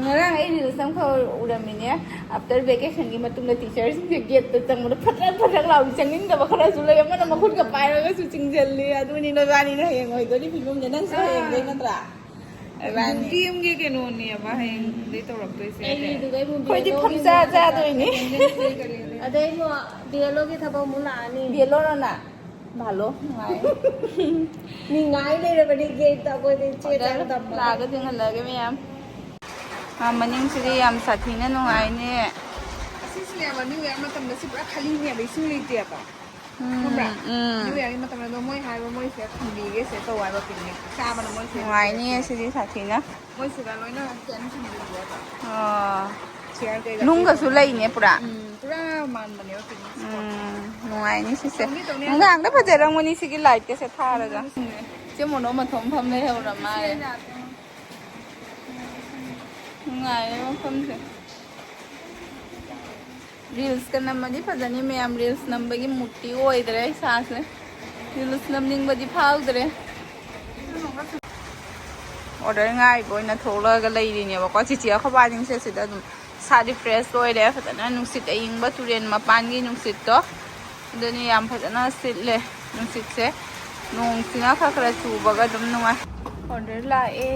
ꯉꯔꯥꯡ ꯑꯩ ꯔꯤꯜꯁ ꯑꯃꯈꯛ ꯎꯔꯝꯃꯤꯅꯦ, ꯑꯥꯐꯇꯔ ꯚꯦꯀꯦꯁꯟꯒꯤ ꯃꯇꯨꯡꯗ ꯇꯤꯆꯔꯁꯤꯡꯁꯦ ꯒꯦꯠꯇ ꯆꯪꯕꯗ ꯐꯠꯇ꯭ꯔꯛ ꯐꯠꯇ꯭ꯔꯛ ꯂꯥꯎꯕꯤ ꯆꯪꯅꯤꯡꯗꯕ ꯈꯔꯁꯨ ꯂꯩ, ꯑꯃꯅ ꯃꯈꯨꯠꯀ ꯄꯥꯏꯔꯒꯁꯨ ꯆꯤꯡꯁꯤꯜꯂꯤ꯫ ꯑꯗꯨꯅꯤ ꯅꯣꯏꯕꯥꯅꯤꯅ ꯍꯌꯦꯡ ꯑꯣꯏꯗꯣꯏꯅꯤ ꯐꯤꯕꯝꯁꯦ꯫ ꯅꯪꯁꯨ ꯍꯌꯦꯡꯗꯩ ꯅꯠꯇ꯭ꯔꯥ? ꯏꯕꯥꯅꯤ ꯅꯨꯄꯤ ꯑꯃꯒꯤ ꯀꯩꯅꯣꯅꯦꯕ ꯍꯌꯦꯡꯗꯩ ꯇꯧꯔꯛꯇꯣꯏꯁꯦ꯫ ꯑꯩꯈꯣꯏꯗꯤ ꯐꯝꯖꯥ ꯆꯥꯗꯣꯏꯅꯤ꯫ ꯑꯗꯩ ꯑꯃꯨꯛ ꯕꯤ ꯑꯦꯜ ꯑꯣꯒꯤ ꯊꯕꯛ ꯑꯃꯨꯛ ꯂꯥꯛꯑꯅꯤ꯫ ꯕꯤ ꯑꯦꯜ ꯑꯣꯔꯣ ꯅꯪ? ꯚꯥꯂꯣ ꯅꯨꯡꯉꯥꯏ꯫ ꯃꯤ ꯉꯥꯏ ꯂꯩꯔꯕꯅꯤ ꯒꯦꯠꯇ ꯑꯩꯈꯣꯏꯗꯤ ꯆꯦ ꯆꯥꯡ ꯇꯝꯕ꯫ ꯂꯥꯛꯑꯒ ꯆꯦꯟꯍꯜꯂꯛꯑꯒꯦ ꯃꯌꯥꯝ꯫ ꯑꯥ, ꯃꯅꯤꯡꯁꯤꯗꯤ ꯌꯥꯝ ꯁꯥꯊꯤꯅ ꯅꯨꯡꯉꯥꯏꯅꯦ꯫ ꯑꯁꯤꯁꯤꯅꯦꯕ ꯅ꯭ꯌꯨ ꯏꯌꯥꯔ ꯃꯇꯝꯗ ꯁꯤ ꯄꯨꯔꯥ ꯈꯥꯂꯤꯅꯦꯕ, ꯏꯁꯤꯡ ꯂꯩꯇꯦꯕ꯫ ꯎꯝ, ꯈꯪꯕ꯭ꯔꯥ? ꯎꯝ꯫ ꯅ꯭ꯌꯨ ꯏꯌꯥꯔꯒꯤ ꯃꯇꯝꯗ ꯑꯗꯣ ꯃꯣꯏ ꯍꯥꯏꯕ ꯃꯣꯏꯁꯦ ꯊꯝꯕꯤꯒꯦ ꯁꯦ ꯇꯧ ꯍꯥꯏꯕ ꯄꯤꯛꯅꯤꯛ ꯆꯥꯕꯅ ꯃꯣꯏꯁꯦ ꯅꯨꯡꯉꯥꯏꯅꯤꯌꯦ ꯁꯤꯗꯤ ꯁꯥꯊꯤꯅ꯫ ꯃꯣꯏ ꯁꯤꯗ ꯂꯣꯏꯅ ꯀꯩꯅꯣ ꯊꯝꯕꯤꯌꯦꯕ꯫ ꯑꯣ꯫ ꯆꯤꯌꯔ ꯀꯩꯀꯥ ꯅꯨꯡꯒꯁꯨ ꯇꯦꯕꯜ꯫ ꯂꯩꯅꯦ ꯄꯨꯔꯥ? ꯎꯝ, ꯄꯨꯔꯥ ꯃꯥꯟꯕꯅꯦꯕ ꯄꯤꯛꯅꯤꯛ ꯏꯁꯄꯣꯠ꯫ ꯎꯝ, ꯅꯨꯡꯉꯥꯏꯅꯤ ꯁꯤꯁꯦ꯫ ꯇꯧꯅꯤ, ꯇꯧꯅꯤ꯫ ꯅꯨꯡꯗꯥꯡꯗ ꯐꯖꯔꯝꯒꯅꯤ ꯁꯤꯒꯤ ꯂꯥꯏꯠꯀꯁꯦ ꯊꯥꯔꯒ꯫ ꯎꯝ꯫ ꯆꯦ ꯃꯣꯅꯣ ꯃꯊꯣꯝ ꯐꯝ ꯂꯩꯍꯧꯔ ꯃꯥꯜꯂꯦ꯫ ꯅꯨꯡꯉꯥꯏꯔꯦ ꯃꯐꯝꯁꯦ꯫ ꯔꯤꯜꯁꯀ ꯅꯝꯃꯗꯤ ꯐꯖꯅꯤ ꯃꯌꯥꯝ, ꯔꯤꯜꯁ ꯅꯝꯕꯒꯤ ꯃꯨꯠꯇꯤ ꯑꯣꯏꯗ꯭ꯔꯦ ꯏꯁꯥꯁꯦ꯫ ꯔꯤꯜꯁ ꯅꯝꯅꯤꯡꯕꯗꯤ ꯐꯥꯎꯗ꯭ꯔꯦ꯫ ꯑꯣꯔꯗꯔ ꯉꯥꯏꯕ ꯑꯣꯏꯅ ꯊꯣꯛꯂꯛꯑꯒ ꯂꯩꯔꯤꯅꯦꯕꯀꯣ꯫ ꯆꯤꯆꯦ ꯑꯩꯈꯣꯏꯕꯥꯅꯤꯁꯦ ꯁꯤꯗ ꯑꯗꯨꯝ ꯏꯁꯥꯗꯤ ꯐ꯭ꯔꯦꯁ ꯑꯣꯏꯔꯦ꯫ ꯐꯖꯅ ꯅꯨꯡꯁꯤꯠ ꯑꯏꯪꯕ, ꯇꯨꯔꯦꯟ ꯃꯄꯥꯟꯒꯤ ꯅꯨꯡꯁꯤꯠꯇꯣ, ꯑꯗꯨꯅꯤ ꯌꯥꯝ ꯐꯖꯅ ꯁꯤꯠꯂꯦ ꯅꯨꯡꯁꯤꯠꯁꯦ꯫ ꯅꯣꯡꯁꯤꯅ ꯈꯔ ꯈꯔ ꯆꯨꯕꯒ ꯑꯗꯨꯝ ꯅꯨꯡꯉꯥꯏ꯫ ꯑꯣꯔꯗꯔ ꯂꯥꯛꯑꯦ꯫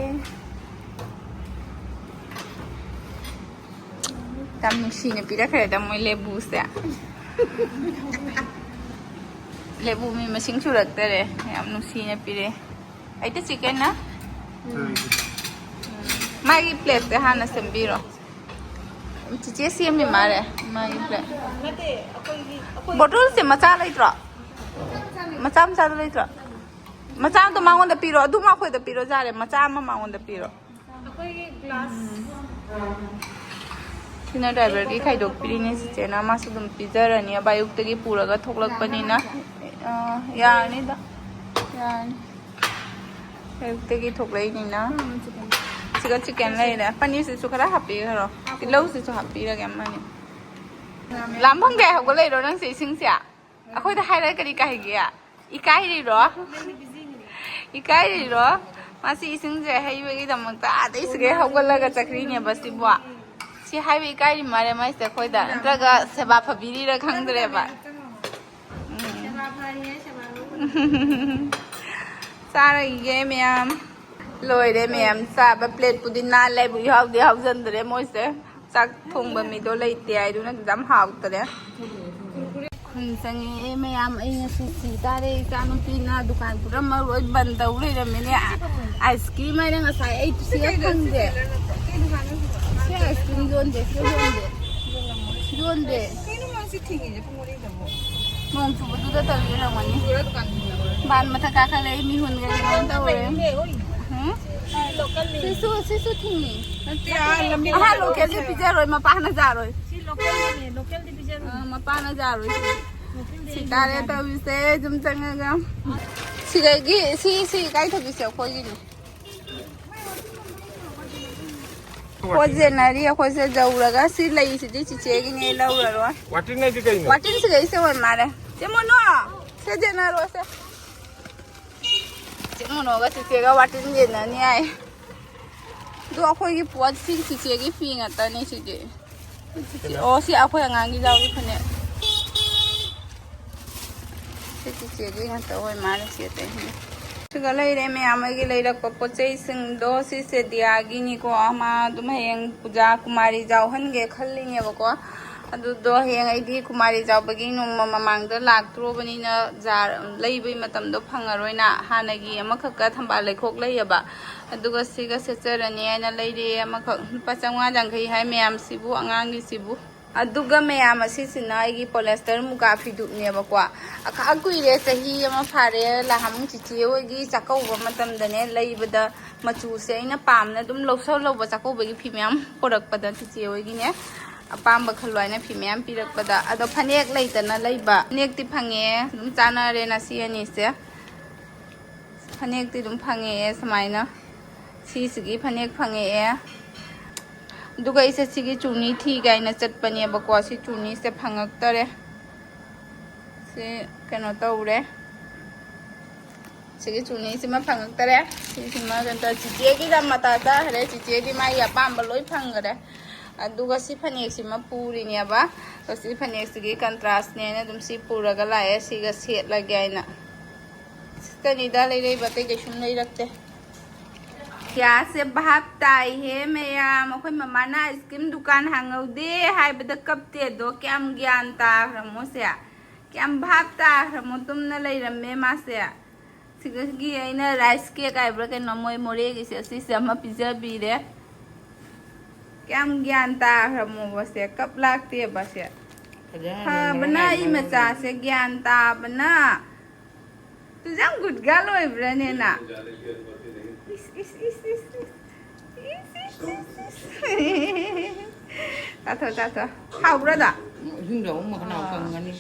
ꯌꯥꯝ ꯅꯨꯡꯁꯤꯅ ꯄꯤꯔꯛꯈ꯭ꯔꯦꯗ ꯃꯣꯏ ꯂꯦꯕꯨꯁꯦ꯫ ꯂꯦꯕꯨ ꯃꯤ ꯃꯁꯤꯡ ꯁꯨꯔꯛꯇꯔꯦ꯫ ꯌꯥꯝ ꯅꯨꯡꯁꯤꯅ ꯄꯤꯔꯛꯑꯦ꯫ ꯑꯩꯗꯤ ꯆꯤꯛꯀꯟꯅ ꯃꯥꯒꯤ ꯄ꯭ꯂꯦꯠꯁꯦ ꯍꯥꯟꯅ ꯁꯦꯝꯕꯤꯔꯣ꯫ ꯆꯤꯆꯦ ꯁꯦꯝꯃꯤ ꯃꯥꯜꯂꯦ ꯃꯥꯒꯤ ꯄ꯭ꯂꯦꯠ꯫ ꯕꯣꯇꯜꯁꯦ ꯃꯆꯥ ꯂꯩꯇ꯭ꯔꯣ? ꯃꯆꯥ ꯃꯆꯥꯗꯣ ꯂꯩꯇ꯭ꯔꯣ? ꯃꯆꯥ ꯑꯃꯗꯣ ꯃꯉꯣꯟꯗ ꯄꯤꯔꯣ꯫ ꯑꯗꯨ ꯑꯩꯈꯣꯏꯗ ꯄꯤꯔꯣ ꯌꯥꯔꯦ꯫ ꯃꯆꯥ ꯑꯃ ꯃꯉꯣꯟꯗ ꯄꯤꯔꯣ꯫ ꯑꯩꯈꯣꯏꯒꯤ ꯒ꯭ꯂꯥꯁ꯫ ꯁꯤꯅ ꯗ꯭ꯔꯥꯏꯚꯔꯒꯤ ꯈꯥꯏꯗꯣꯛꯄꯤꯔꯤꯅꯦ ꯆꯤꯆꯦꯅ꯫ ꯃꯥꯁꯨ ꯑꯗꯨꯝ ꯄꯤꯖꯔꯅꯤ꯫ ꯑꯌꯨꯛꯇꯒꯤ ꯄꯨꯔꯒ ꯊꯣꯛꯂꯛꯄꯅꯤꯅ꯫ ꯑ, ꯌꯥꯔꯅꯤꯗ꯫ ꯌꯥꯔꯅꯤ꯫ ꯑꯌꯨꯛꯇꯒꯤ ꯊꯣꯛꯂꯛꯏꯅꯤꯅ꯫ ꯁꯤꯒ ꯆꯤꯛꯀꯟ ꯂꯩꯔꯦ꯫ ꯄꯅꯤꯔꯁꯤꯁꯨ ꯈꯔ ꯍꯥꯞꯄꯤꯈ꯭ꯔꯣ꯫ ꯇꯤꯜꯍꯧꯁꯤꯁꯨ ꯍꯥꯞꯄꯤꯔꯒꯦ ꯑꯃꯅꯤ꯫ ꯂꯥꯝꯐꯝ ꯀꯌꯥ ꯍꯧꯒꯠꯂꯛꯏꯔꯣ ꯅꯪꯁꯦ ꯏꯁꯤꯡꯁꯦ? ꯑꯩꯈꯣꯏꯗ ꯍꯥꯏꯔꯒ ꯀꯔꯤ ꯀꯥꯏꯒꯦ? ꯏꯀꯥꯏꯔꯤꯔꯣ? ꯏꯀꯥꯏꯔꯤꯔꯣ? ꯃꯥꯁꯤ ꯏꯁꯤꯡꯁꯦ ꯍꯩꯕꯒꯤꯗꯃꯛꯇ ꯑꯥꯗꯩ ꯁꯤꯒꯩ ꯍꯧꯒꯠꯂꯒ ꯆꯠꯈ꯭ꯔꯤꯅꯦꯕ ꯁꯤꯕꯣ꯫ ꯁꯤ ꯍꯥꯏꯕ ꯏꯀꯥꯏꯔꯤ ꯃꯥꯜꯂꯦ ꯃꯥꯏꯁꯦ ꯑꯩꯈꯣꯏꯗ, ꯅꯠꯇ꯭ꯔꯒ ꯁꯦꯕꯥ ꯐꯕꯤꯔꯤꯔ ꯈꯪꯗ꯭ꯔꯦꯕ꯫ ꯎꯝ꯫ ꯆꯥꯔꯒꯤꯒꯦ ꯃꯌꯥꯝ꯫ ꯂꯣꯏꯔꯦ ꯃꯌꯥꯝ ꯆꯥꯕ꯫ ꯄ꯭ꯂꯦꯠꯄꯨꯗꯤ ꯅꯥꯜꯂꯦꯕꯨ ꯏꯍꯥꯎꯗꯤ ꯍꯥꯎꯖꯟꯗ꯭ꯔꯦ ꯃꯣꯏꯁꯦ꯫ ꯆꯥꯛ ꯊꯣꯡꯕ ꯃꯤꯗꯣ ꯂꯩꯇꯦ ꯍꯥꯏꯗꯨꯅ ꯑꯗꯨꯝ ꯍꯥꯎꯇꯔꯦ꯫ ꯈꯨꯟ ꯆꯪꯉꯛꯑꯦ ꯃꯌꯥꯝ꯫ ꯑꯩ ꯉꯁꯤ ꯁꯤ ꯇꯥꯔꯦ꯫ ꯏꯆꯥꯅꯨꯄꯤꯅ ꯗꯨꯀꯥꯟ ꯄꯨꯝꯅꯃꯛ ꯂꯣꯏ ꯕꯟ ꯇꯧ ꯂꯩꯔꯝꯃꯦꯅꯦ꯫ ꯑꯥꯏꯁ ꯀ꯭ꯔꯤꯝ ꯍꯥꯏꯅ ꯉꯁꯥꯏ ꯑꯩ ꯁꯤꯗ ꯐꯪꯗꯦ꯫ ꯁꯤ ꯑꯥꯏꯁ ꯀ꯭ꯔꯤꯝ ꯌꯣꯟꯗꯦ꯫ ꯁꯤ ꯌꯣꯟꯗꯦ꯫ ꯌꯣꯟꯗꯦ꯫ ꯀꯩꯅꯣ ꯃꯥꯁꯤ ꯊꯤꯡꯉꯤꯁꯦ ꯄꯨꯡ ꯃꯔꯤꯗꯕꯨ? ꯅꯣꯡ ꯆꯨꯕꯗꯨꯗ ꯇꯧꯔꯤ ꯑꯣꯏꯔꯝꯒꯅꯤ꯫ ꯆꯨꯔ ꯗꯨꯀꯥꯟ ꯊꯤꯡꯉꯕ꯭ꯔꯥ? ꯕꯥꯟ ꯃꯊꯛ ꯀꯥꯈꯠꯂꯛꯏ, ꯃꯤ ꯍꯨꯟꯒꯦ ꯀꯩꯅꯣꯝ ꯇꯧꯔꯦ꯫ ꯂꯩꯔꯤꯅꯦ, ꯍꯣꯏ꯫ ꯍꯨꯝ? ꯁꯤ ꯂꯣꯀꯦꯜꯅꯤ꯫ ꯁꯤꯁꯨ, ꯁꯤꯁꯨ ꯊꯤꯡꯉꯤ꯫ ꯅꯠꯇꯦ, ꯑꯥ ꯂꯝꯕꯤ ꯑꯍꯥ, ꯃꯈꯥꯗ ꯂꯣꯀꯦꯜꯗꯤ ꯂꯣꯀꯦꯜ꯫ ꯄꯤꯖꯔꯣꯏ, ꯃꯄꯥꯅ ꯌꯥꯔꯣꯏ꯫ ꯁꯤ ꯂꯣꯀꯦꯜꯅꯤ, ꯂꯣꯀꯦꯜꯗꯤ ꯄꯤꯖꯔꯣꯏ꯫ ꯑꯥ, ꯃꯄꯥꯅ ꯌꯥꯔꯣꯏ꯫ ꯂꯣꯀꯦꯜꯗꯤ ꯁꯤ ꯇꯥꯔꯦ ꯇꯧꯔꯤꯁꯦ, ꯑꯗꯨꯝ ꯆꯪꯉꯒ꯫ ꯁꯤꯗꯒꯤ, ꯁꯤ, ꯁꯤ ꯏꯀꯥꯏꯊꯕꯤꯁꯦ ꯑꯩꯈꯣꯏꯒꯤꯅꯤ꯫ ꯄꯣꯠ ꯌꯦꯟꯅꯔꯤ ꯑꯩꯈꯣꯏꯁꯦ ꯌꯧꯔꯒ꯫ ꯁꯤ ꯂꯩꯁꯤꯗꯤ ꯆꯤꯆꯦꯒꯤꯅꯦ, ꯂꯧꯔꯔꯣꯏ꯫ ꯋꯥꯇꯤꯟ ꯍꯥꯏꯗꯤ ꯀꯩꯅꯣ? ꯋꯥꯇꯤꯟꯁꯤꯒ ꯏꯁꯦ ꯑꯣꯏ ꯃꯥꯜꯂꯦ꯫ ꯆꯦ ꯃꯣꯅꯣ, ꯁꯦ ꯌꯦꯟꯅꯔꯣꯁꯦ꯫ ꯆꯦ ꯃꯣꯅꯣꯒ ꯆꯤꯆꯦꯒ ꯋꯥꯇꯤꯟ ꯌꯦꯟꯅꯅꯤ ꯍꯥꯏ꯫ ꯑꯗꯣ ꯑꯩꯈꯣꯏꯒꯤ ꯄꯣꯠꯁꯤ ꯆꯤꯆꯦꯒꯤ ꯐꯤ ꯉꯥꯛꯇꯅꯦ ꯁꯤꯗꯤ꯫ ꯆꯤꯆꯦ, ꯑꯣ, ꯁꯤ ꯑꯩꯈꯣꯏ ꯑꯉꯥꯡꯒꯤ ꯖꯥꯎꯒꯤ ꯐꯅꯦꯛ꯫ ꯁꯤ ꯆꯤꯆꯦꯒꯤ ꯉꯥꯛꯇ ꯑꯣꯏ ꯃꯥꯜꯂꯦ ꯁꯤ ꯑꯇꯩꯁꯤꯡ꯫ ꯁꯤꯒ ꯂꯩꯔꯦ ꯃꯌꯥꯝ ꯑꯩꯒꯤ ꯂꯩꯔꯛꯄ ꯄꯣꯠ ꯆꯩꯁꯤꯡꯗꯣ꯫ ꯁꯤꯁꯦ ꯗꯤꯌꯥꯒꯤꯅꯤꯀꯣ꯫ ꯃꯥ ꯑꯗꯨꯝ ꯍꯌꯦꯡ ꯄꯨꯖꯥ ꯀꯨꯃꯥꯔꯤ ꯌꯥꯎꯍꯟꯒꯦ ꯈꯜꯂꯤꯅꯦꯕꯀꯣ꯫ ꯑꯗꯨꯗꯣ ꯍꯌꯦꯡ ꯑꯩꯗꯤ ꯀꯨꯃꯥꯔꯤ ꯆꯥꯎꯕꯒꯤ ꯅꯣꯡꯃ ꯃꯃꯥꯡꯗ ꯂꯥꯛꯇ꯭ꯔꯣꯕꯅꯤꯅ ꯖꯥꯔ ꯂꯩꯕꯩ ꯃꯇꯝꯗꯣ ꯐꯪꯉꯔꯣꯏꯅ ꯍꯥꯟꯅꯒꯤ ꯑꯃꯈꯛꯀ ꯊꯝꯕꯥꯜ ꯂꯩꯈꯣꯛ ꯂꯩꯌꯦꯕ꯫ ꯑꯗꯨꯒ ꯁꯤꯒ ꯁꯦꯠꯆꯔꯅꯤ ꯍꯥꯏꯅ ꯂꯩꯔꯦ ꯑꯃꯈꯛ꯫ ꯂꯨꯄꯥ ꯆꯥꯝꯃꯉꯥ ꯌꯥꯡꯈꯩ ꯍꯥꯏ ꯃꯌꯥꯝꯁꯤꯕꯨ, ꯑꯉꯥꯡꯒꯤꯁꯤꯕꯨ꯫ ꯑꯗꯨꯒ ꯃꯌꯥꯝ ꯑꯁꯤꯁꯤꯅ ꯑꯩꯒꯤ ꯄꯣꯂꯦꯁꯇꯔ ꯃꯨꯒꯥ ꯐꯤꯗꯨꯛꯅꯦꯕꯀꯣ꯫ ꯑꯈꯥ ꯀꯨꯏꯔꯦ, ꯆꯍꯤ ꯑꯃ ꯐꯥꯔꯦ, ꯂꯥꯍꯃꯨꯛ ꯆꯤꯆꯦ ꯍꯣꯏꯒꯤ ꯆꯥꯛꯀꯧꯕ ꯃꯇꯝꯗꯅꯦ ꯂꯩꯕꯗ ꯃꯆꯨꯁꯦ ꯑꯩꯅ ꯄꯥꯝꯅ ꯑꯗꯨꯝ ꯂꯧꯁꯜꯍꯧꯕ꯫ ꯆꯥꯛꯀꯧꯕꯒꯤ ꯐꯤ ꯃꯌꯥꯝ ꯄꯨꯔꯛꯄꯗ ꯆꯤꯆꯦ ꯍꯣꯏꯒꯤꯅꯦ ꯑꯄꯥꯝꯕ ꯈꯜꯂꯣ ꯍꯥꯏꯅ ꯐꯤ ꯃꯌꯥꯝ ꯄꯤꯔꯛꯄꯗ꯫ ꯑꯗꯣ ꯐꯅꯦꯛ ꯂꯩꯇꯅ ꯂꯩꯕ꯫ ꯐꯅꯦꯛꯇꯤ ꯐꯪꯉꯦ, ꯑꯗꯨꯝ ꯆꯥꯟꯅꯔꯦꯅ ꯁꯤ ꯑꯅꯤꯁꯦ꯫ ꯐꯅꯦꯛꯇꯤ ꯑꯗꯨꯝ ꯐꯪꯉꯛꯑꯦ ꯁꯨꯃꯥꯏꯅ꯫ ꯁꯤꯁꯤꯒꯤ ꯐꯅꯦꯛ ꯐꯪꯉꯛꯑꯦ꯫ ꯑꯗꯨꯒ ꯑꯩꯁꯦ ꯁꯤꯒꯤ ꯆꯨꯅꯤ ꯊꯤ ꯀꯥꯏꯅ ꯆꯠꯄꯅꯦꯕꯀꯣ꯫ ꯁꯤ ꯆꯨꯅꯤꯁꯦ ꯐꯪꯉꯛꯇꯔꯦ꯫ ꯁꯤ ꯀꯩꯅꯣ ꯇꯧꯔꯦ꯫ ꯁꯤꯒꯤ ꯆꯨꯅꯤꯁꯤꯃ ꯐꯪꯉꯛꯇꯔꯦ꯫ ꯁꯤꯁꯤꯃ ꯀꯩꯅꯣ ꯇꯧꯔꯦ꯫ ꯆꯤꯆꯦꯒꯤꯗ ꯃꯇꯥ ꯆꯥꯈ꯭ꯔꯦ꯫ ꯆꯤꯆꯦꯗꯤ ꯃꯥꯒꯤ ꯑꯄꯥꯝꯕ ꯂꯣꯏ ꯐꯪꯈꯔꯦ꯫ ꯑꯗꯨꯒ ꯁꯤ ꯐꯅꯦꯛꯁꯤꯃ ꯄꯨꯔꯤꯅꯦꯕ꯫ ꯑꯗꯣ ꯁꯤ ꯐꯅꯦꯛꯁꯤꯒꯤ ꯀꯟꯇ꯭ꯔꯥꯁꯅꯦꯅ ꯑꯗꯨꯝ ꯁꯤ ꯄꯨꯔꯒ ꯂꯥꯛꯑꯦ, ꯁꯤꯒ ꯁꯦꯠꯂꯒꯦ ꯍꯥꯏꯅ꯫ ꯁꯤꯇꯅꯤꯗ ꯂꯩꯔꯛꯏꯕ, ꯑꯇꯩ ꯀꯩꯁꯨꯝ ꯂꯩꯔꯛꯇꯦ꯫ ꯒ꯭ꯌꯥꯁꯁꯦ ꯚꯥꯞ ꯇꯥꯏꯍꯦ ꯃꯌꯥꯝ꯫ ꯑꯩꯈꯣꯏ ꯃꯃꯥꯅ ꯑꯥꯏꯁ ꯀ꯭ꯔꯤꯝ ꯗꯨꯀꯥꯟ ꯍꯥꯡꯍꯧꯗꯦ ꯍꯥꯏꯕꯗ ꯀꯞꯇꯦ꯫ ꯑꯗꯣ ꯀꯌꯥꯝ ꯒ꯭ꯌꯥꯟ ꯇꯥꯈ꯭ꯔꯃꯣꯁꯦ? ꯀꯌꯥꯝ ꯚꯥꯞ ꯇꯥꯈ꯭ꯔꯃꯣ? ꯇꯨꯝꯅ ꯂꯩꯔꯝꯃꯦ ꯃꯥꯁꯦ꯫ ꯁꯤꯗꯒꯤ ꯑꯩꯅ ꯔꯥꯏꯁ ꯀꯦꯛ ꯍꯥꯏꯕ꯭ꯔꯥ ꯀꯩꯅꯣ, ꯃꯣꯏ ꯃꯣꯔꯦꯒꯤꯁꯦ, ꯑꯁꯤꯁꯦ ꯑꯃ ꯄꯤꯖꯕꯤꯔꯦ꯫ ꯀꯌꯥꯝ ꯒ꯭ꯌꯥꯟ ꯇꯥꯈ꯭ꯔꯃꯣꯕꯁꯦ? ꯀꯞ ꯂꯥꯛꯇꯦꯕꯁꯦ꯫ ꯐꯖꯅ ꯐꯕꯅ ꯂꯩꯔꯝꯃꯣ ꯑꯩ ꯃꯆꯥꯁꯦ ꯒ꯭ꯌꯥꯟ ꯇꯥꯕꯅ꯫ ꯇꯨ ꯌꯥꯝ ꯒꯨꯗ ꯒꯥꯔꯜ ꯑꯣꯏꯕ꯭ꯔꯥꯅꯦ ꯅ? ꯏꯁ, ꯏꯁ, ꯏꯁ, ꯏꯁ, ꯏꯁ꯫ ꯏꯁ, ꯏꯁ, ꯏꯁ, ꯏꯁ꯫ ꯆꯥꯊꯣꯛ, ꯆꯥꯊꯣꯛ꯫ ꯍꯥꯎꯕ꯭ꯔꯥ ꯑꯗꯣ? ꯏꯁꯤꯡꯗꯣ ꯑꯃꯨꯛ ꯃꯈꯅꯥꯎ ꯑꯥ꯫ ꯀꯪꯒꯅꯤ꯫